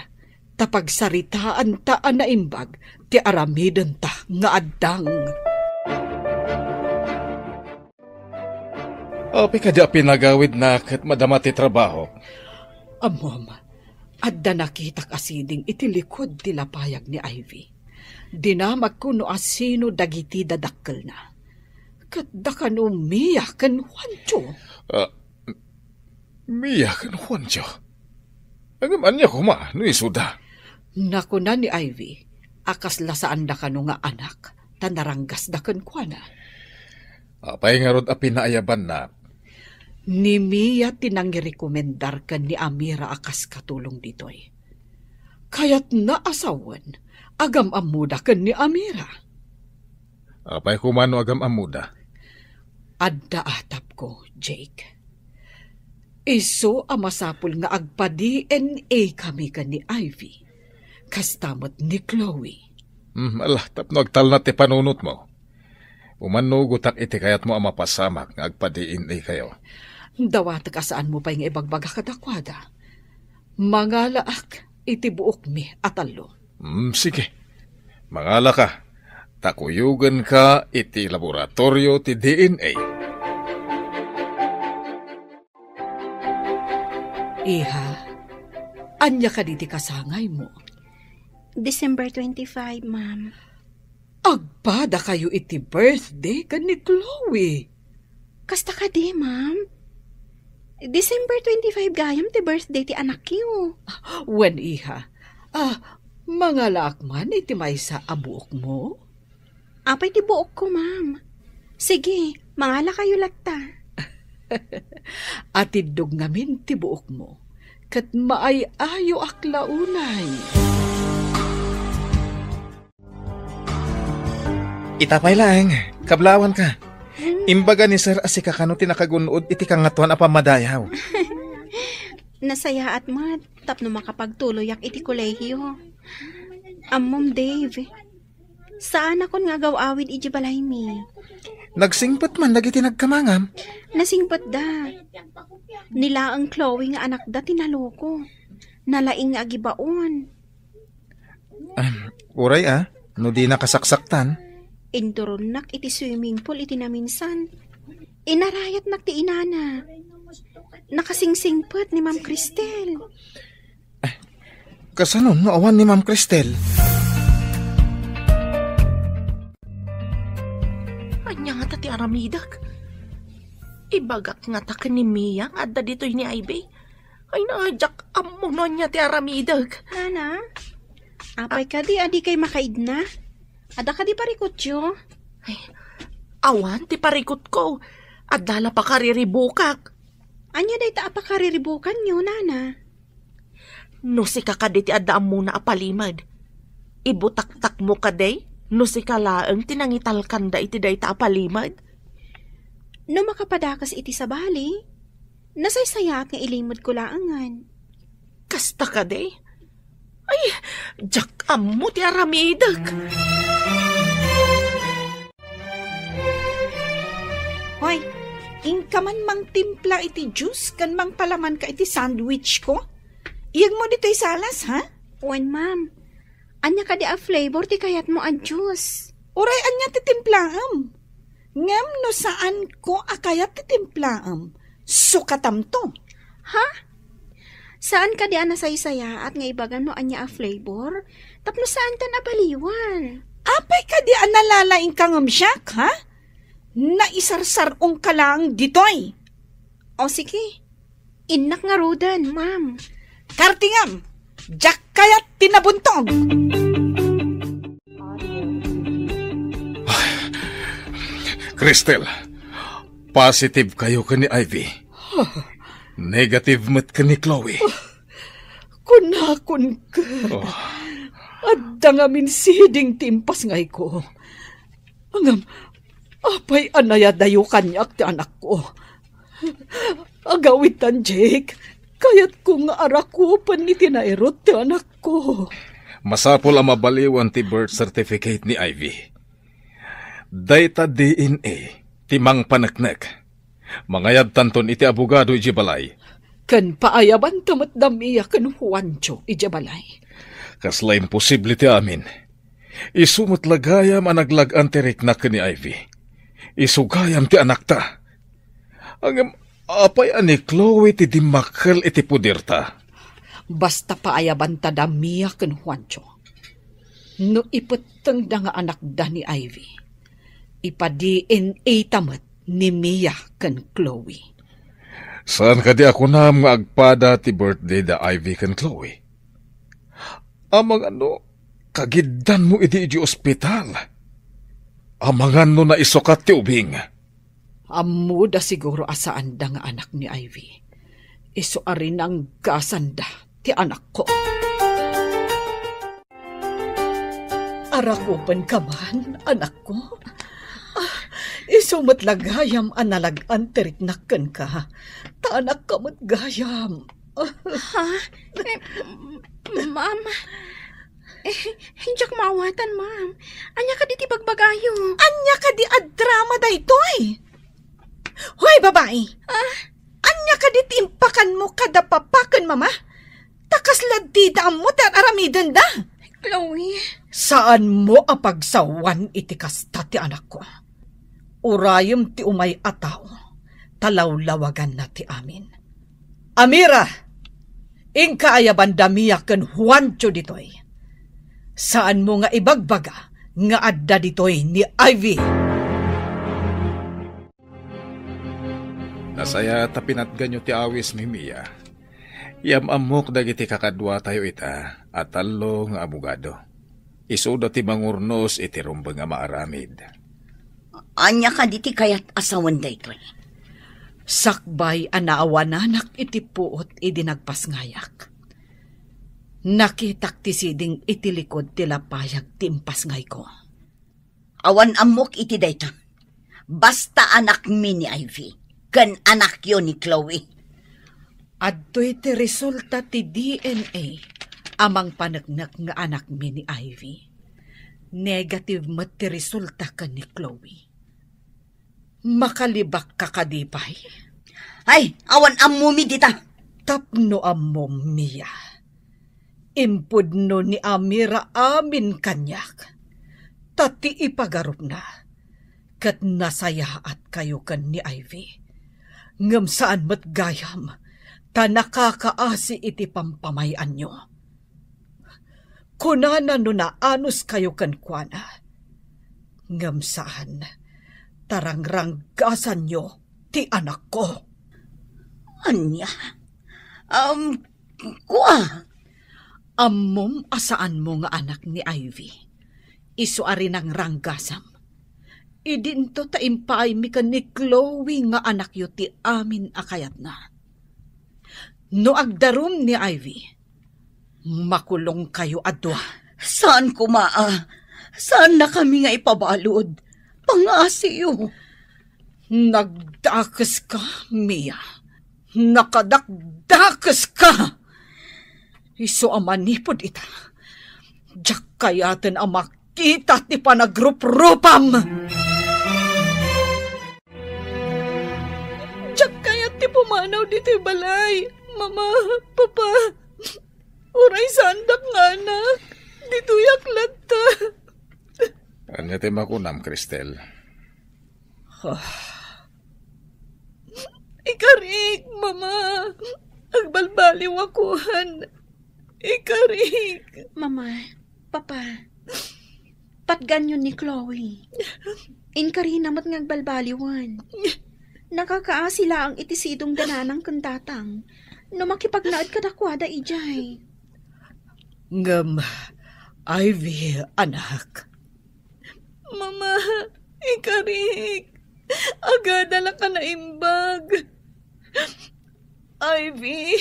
ta pagsaritaanta a naimbag ti aramidenta nga addang. Apay kadi a pinagawidna ket madama ti trabaho? Ammom, adda nakitak a siding iti likud ti lapayag ni Ivy. Dinamagko no asino dagiti dadakkelna. Ket dakano Mia ken Juancho. Ah, Mia ken Juancho? Ngem ania koma no isuda? Nakuna ni Ivy a kasla saanda kano nga anak ta naranggasda kenkuana. Apay ngarud a pinaayabanna? Ni Mia ti nangirekomendar ken ni Amira a kas katulong ditoy. Kayatna a sawen, agam-ammoda ken ni Amira. Apay koma no agam-ammoda? Adda atapko, Jake. Isu a masapul nga agpa-D N A kami ken ni Ivy. Kasta met ni Chloe. Hmm, ala, tapno agtalna ti panunotmo. Umannugotak iti kayatmo a mapasamak nga agpa-D N A kayo. Dawatek a saanmo pay nga ibagbaga kadakuada. Mangalaak iti buokmi a tallo. Hmm, sige. Mangalaka, ta kuyogenka iti laboratorio ti D N A. Iha, ania kadi ti kasangaymo? December twenty-five, ma'am. Agpadakayo iti birthday ken ni Chloe. Kasta kadi, ma'am? December twenty-five gayam ti birthday ti anakyo. Wen, iha. Ah, mangalaak man iti maysa a buokmo? Apay ti buokko, ma'am? Sige, mangalakayo latta. Atiddog ngamin ti buokmo, ket maay-ayoak la unay. Ita pay laeng, kablawanka. Hmm. Imbaga ni Sir a sika kano ti nakagun-od iti Kangatoan a Pammadayaw. Nasayaat met tapno makapagtuloyak iti kolehiyo. Ammom, Dave, saanakon nga agaw-awid idiay balaymi. Nagsingpet man dagiti nagkamangam? Nasingpetda. Ni laeng Chloe nga anakda ti naloko. Nalaing nga agibaon. Ah, uray a, no di nakasaksaktan. Inturonnak iti swimming pool iti naminsan. Inarayatnak ti inana. Nakasingsingpet ni Ma'am Cristel. Kasano no awan ni Ma'am Cristel? Ania ngata ti aramidek? Ibagak ngata ken ni Mia nga adda ditoy ni Ivy. Ay, na, diak ammo no ania ti aramidek. Nana, apay kadi a dikay makaidna? Adda kadi parikutyo? Ay, awan ti parikutko. Adda la pakariribukak. Ania dayta a pakariribukanyo, nana? No sika kadi ti adda ammona a palimed, ibutaktakmo kadi no sika laeng ti nangitalkanda iti dayta a palimed? No makapadakes iti sabali, nasaysayaat nga ilimedko laengen. Kasta kadi? Ay, diak ammo ti aramidek. Hoy, Inka man mangtimpla iti juice ken mangpalamanka iti sandwich ko. Iyegmo ditoy salas, ha? Wen, ma'am. Ania kadi a flavor ti kayatmo a juice? Uray ania ti timplaem. Ngem no saanko a kayat ti timplaem, sukatamto. Ha? Saan kadi a nasaysayaat nga ibagam no ania a flavor? Tapno saantan a baliwan. Apay kadi a nalalaingka ngem siak, ha? Naisarsar-ongka laeng ditoy. O sige, innak ngaruden, ma'am. Kartingam, diak kayat ti nabuntog. Cristel, positive kayo ken ni Ivy. Negative met ken ni Chloe. Kunakon ket, Oh. adda ngamin siding ti impasngayko. Ngem, apay a nayadayo kaniak ti anakko? Agawitan, Jake. Kayatko nga arakupen iti nairut ti anakko. Masapul a mabaliwan ti birth certificate ni Ivy. Dayta D N A ti mangpaneknek. Mangayabtanton iti abogado idiay balay. Ken paayabanta met da Mia ken Juancho idiay balay. Kasla imposible ti amin. Isu met la gayam a naglag-an ti riknak ken ni Ivy. Isu gayam ti anakta. Ngem apay a ni Chloe ti dimmakkel iti puderta? Basta paayabanta da Mia ken Juancho. No ipettengda nga anakda ni Ivy, ipa-D N A ta met ni Mia ken Chloe. Saan kadi a kunam nga agpada ti birthday da Ivy ken Chloe? Amangan no kagiddanmo idi idiay ospital? Amangan no naisukat ti ubing? Ammoda siguro a saanda nga anak ni Ivy. Isu a rinanggasanda ti anakko. Arakupenka man, anakko? Ah, isu met la gayam a nalag-an ti riknak kenka. Ta anakka met gayam. Ha? Eh, m-, ma'am, eh, diak maawatan, ma'am. Ania kadi ti bagbagayo? Ania kadi a drama daytoy? Hoy, babai! Ah? Ania kadi ti impakanmo kada papa ken mama? Ta kasla dida ammo ti ar-aramidenda. Chloe. Saanmo a pagsawan iti kasta ti anakko. Urayem ti umay a tao, ta lawlawaganna ti amin. Amira, inka ayabanda Mia ken Juancho ditoy. Saanmo nga ibagbaga nga adda ditoy ni Ivy. Nasayaat a pinatganyo ti awis ni Mia. Yam-ammok dagiti kakaduatayo ita a tallo nga abogado. Isuda ti mangurnos iti rumbeng a maaramid. Ania kadi ti kayat a sawen daytoy? Sakbay a naawananak iti puot idi nagpasngayak, nakitak ti siding iti likod ti lapayag ti impasngayko. Awan ammok iti dayta. Basta anakmi ni Ivy, ken anakyo ni Chloe. Adtoy ti resulta ti D N A a mangpaneknek nga anakmi ni Ivy. Negative met ti resulta ken ni Chloe. Makalibakka kadi pay? Ay, awan ammomi dita. Tapno ammom, Mia. Impudno ni Amira amin kaniak. Ta ti ipagarupna, ket nasayaatkayo ken ni Ivy. Ngem saan met gayam, ta nakakaasi iti pampamay-anyo. Kunana no naanuskayo kenkuana. Ngem saan, ta rangranggasanyo ti anakko. Ania? Um, kua? Ammom a saanmo nga anak ni Ivy. Isu a rinangranggasam. Idinto ta impaaymi ken ni Chloe nga anakyo ti amin a kayatna. No agdarum ni Ivy, makulongkayo a dua. Saan koma a. Saannakami nga ipabalud. Pangasiyo. Nagdakeska, Mia. Nakadakdakeska. Isu a manipud ita, diak kayaten a makita ti panagruprupam. pumanaw ditoy balay. Mama, Papa, uray saandak nga anak. Ditoyak latta. Ania ti makunam, Cristel? Ikarik, Mama. Agbalbaliwakan. Ikarik. Mama, Papa, patganyon ni Chloe. Inkarina met nga agbalbaliwen. Nakakaasi laeng iti sidong da nanang ken tatang no makipagnaed kadakuada idiay. Ngem, Ivy, anak. Mama, ikarik. Agada la ka naimbag. Ivy,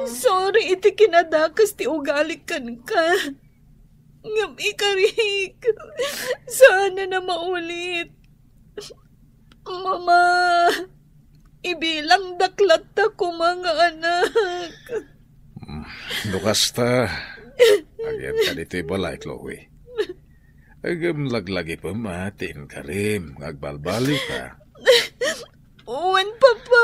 sorry iti kinadakes ti ugalik kenka. Ngem ikarik, saan a maulit. Mama, ibilangdak latta koma nga anak. Mm, no kasta, agyat ka ditoy balay, Chloe. Ngem laglagipem a ti inkarim nga agbalbaliw ka. Wen, Papa.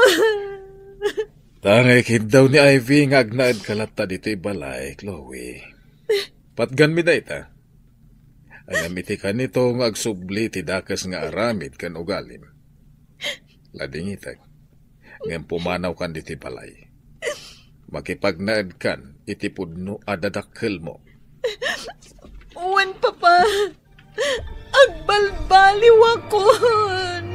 Ta nga ikiddaw ni Ivy nga agnaed ka latta ditoy balay, Chloe. Patganmi dayta. Ngem iti kanito nga agsubli ti dakes nga aramid ken ugalim. Ladingitek, ngem pumanawkan ditoy balay. Makipagnaedkan iti pudno a dadakkelmo. Wen, Papa. Agbalbaliwakon.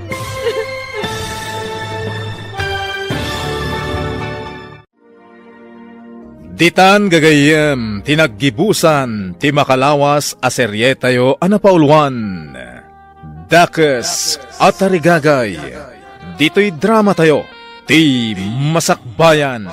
Ditan gagayyem ti naggibusan ti makalawas a serietayo a napauluan, Dakes a Tarigagay. Ditoy dramatayo, ti Masakbayan.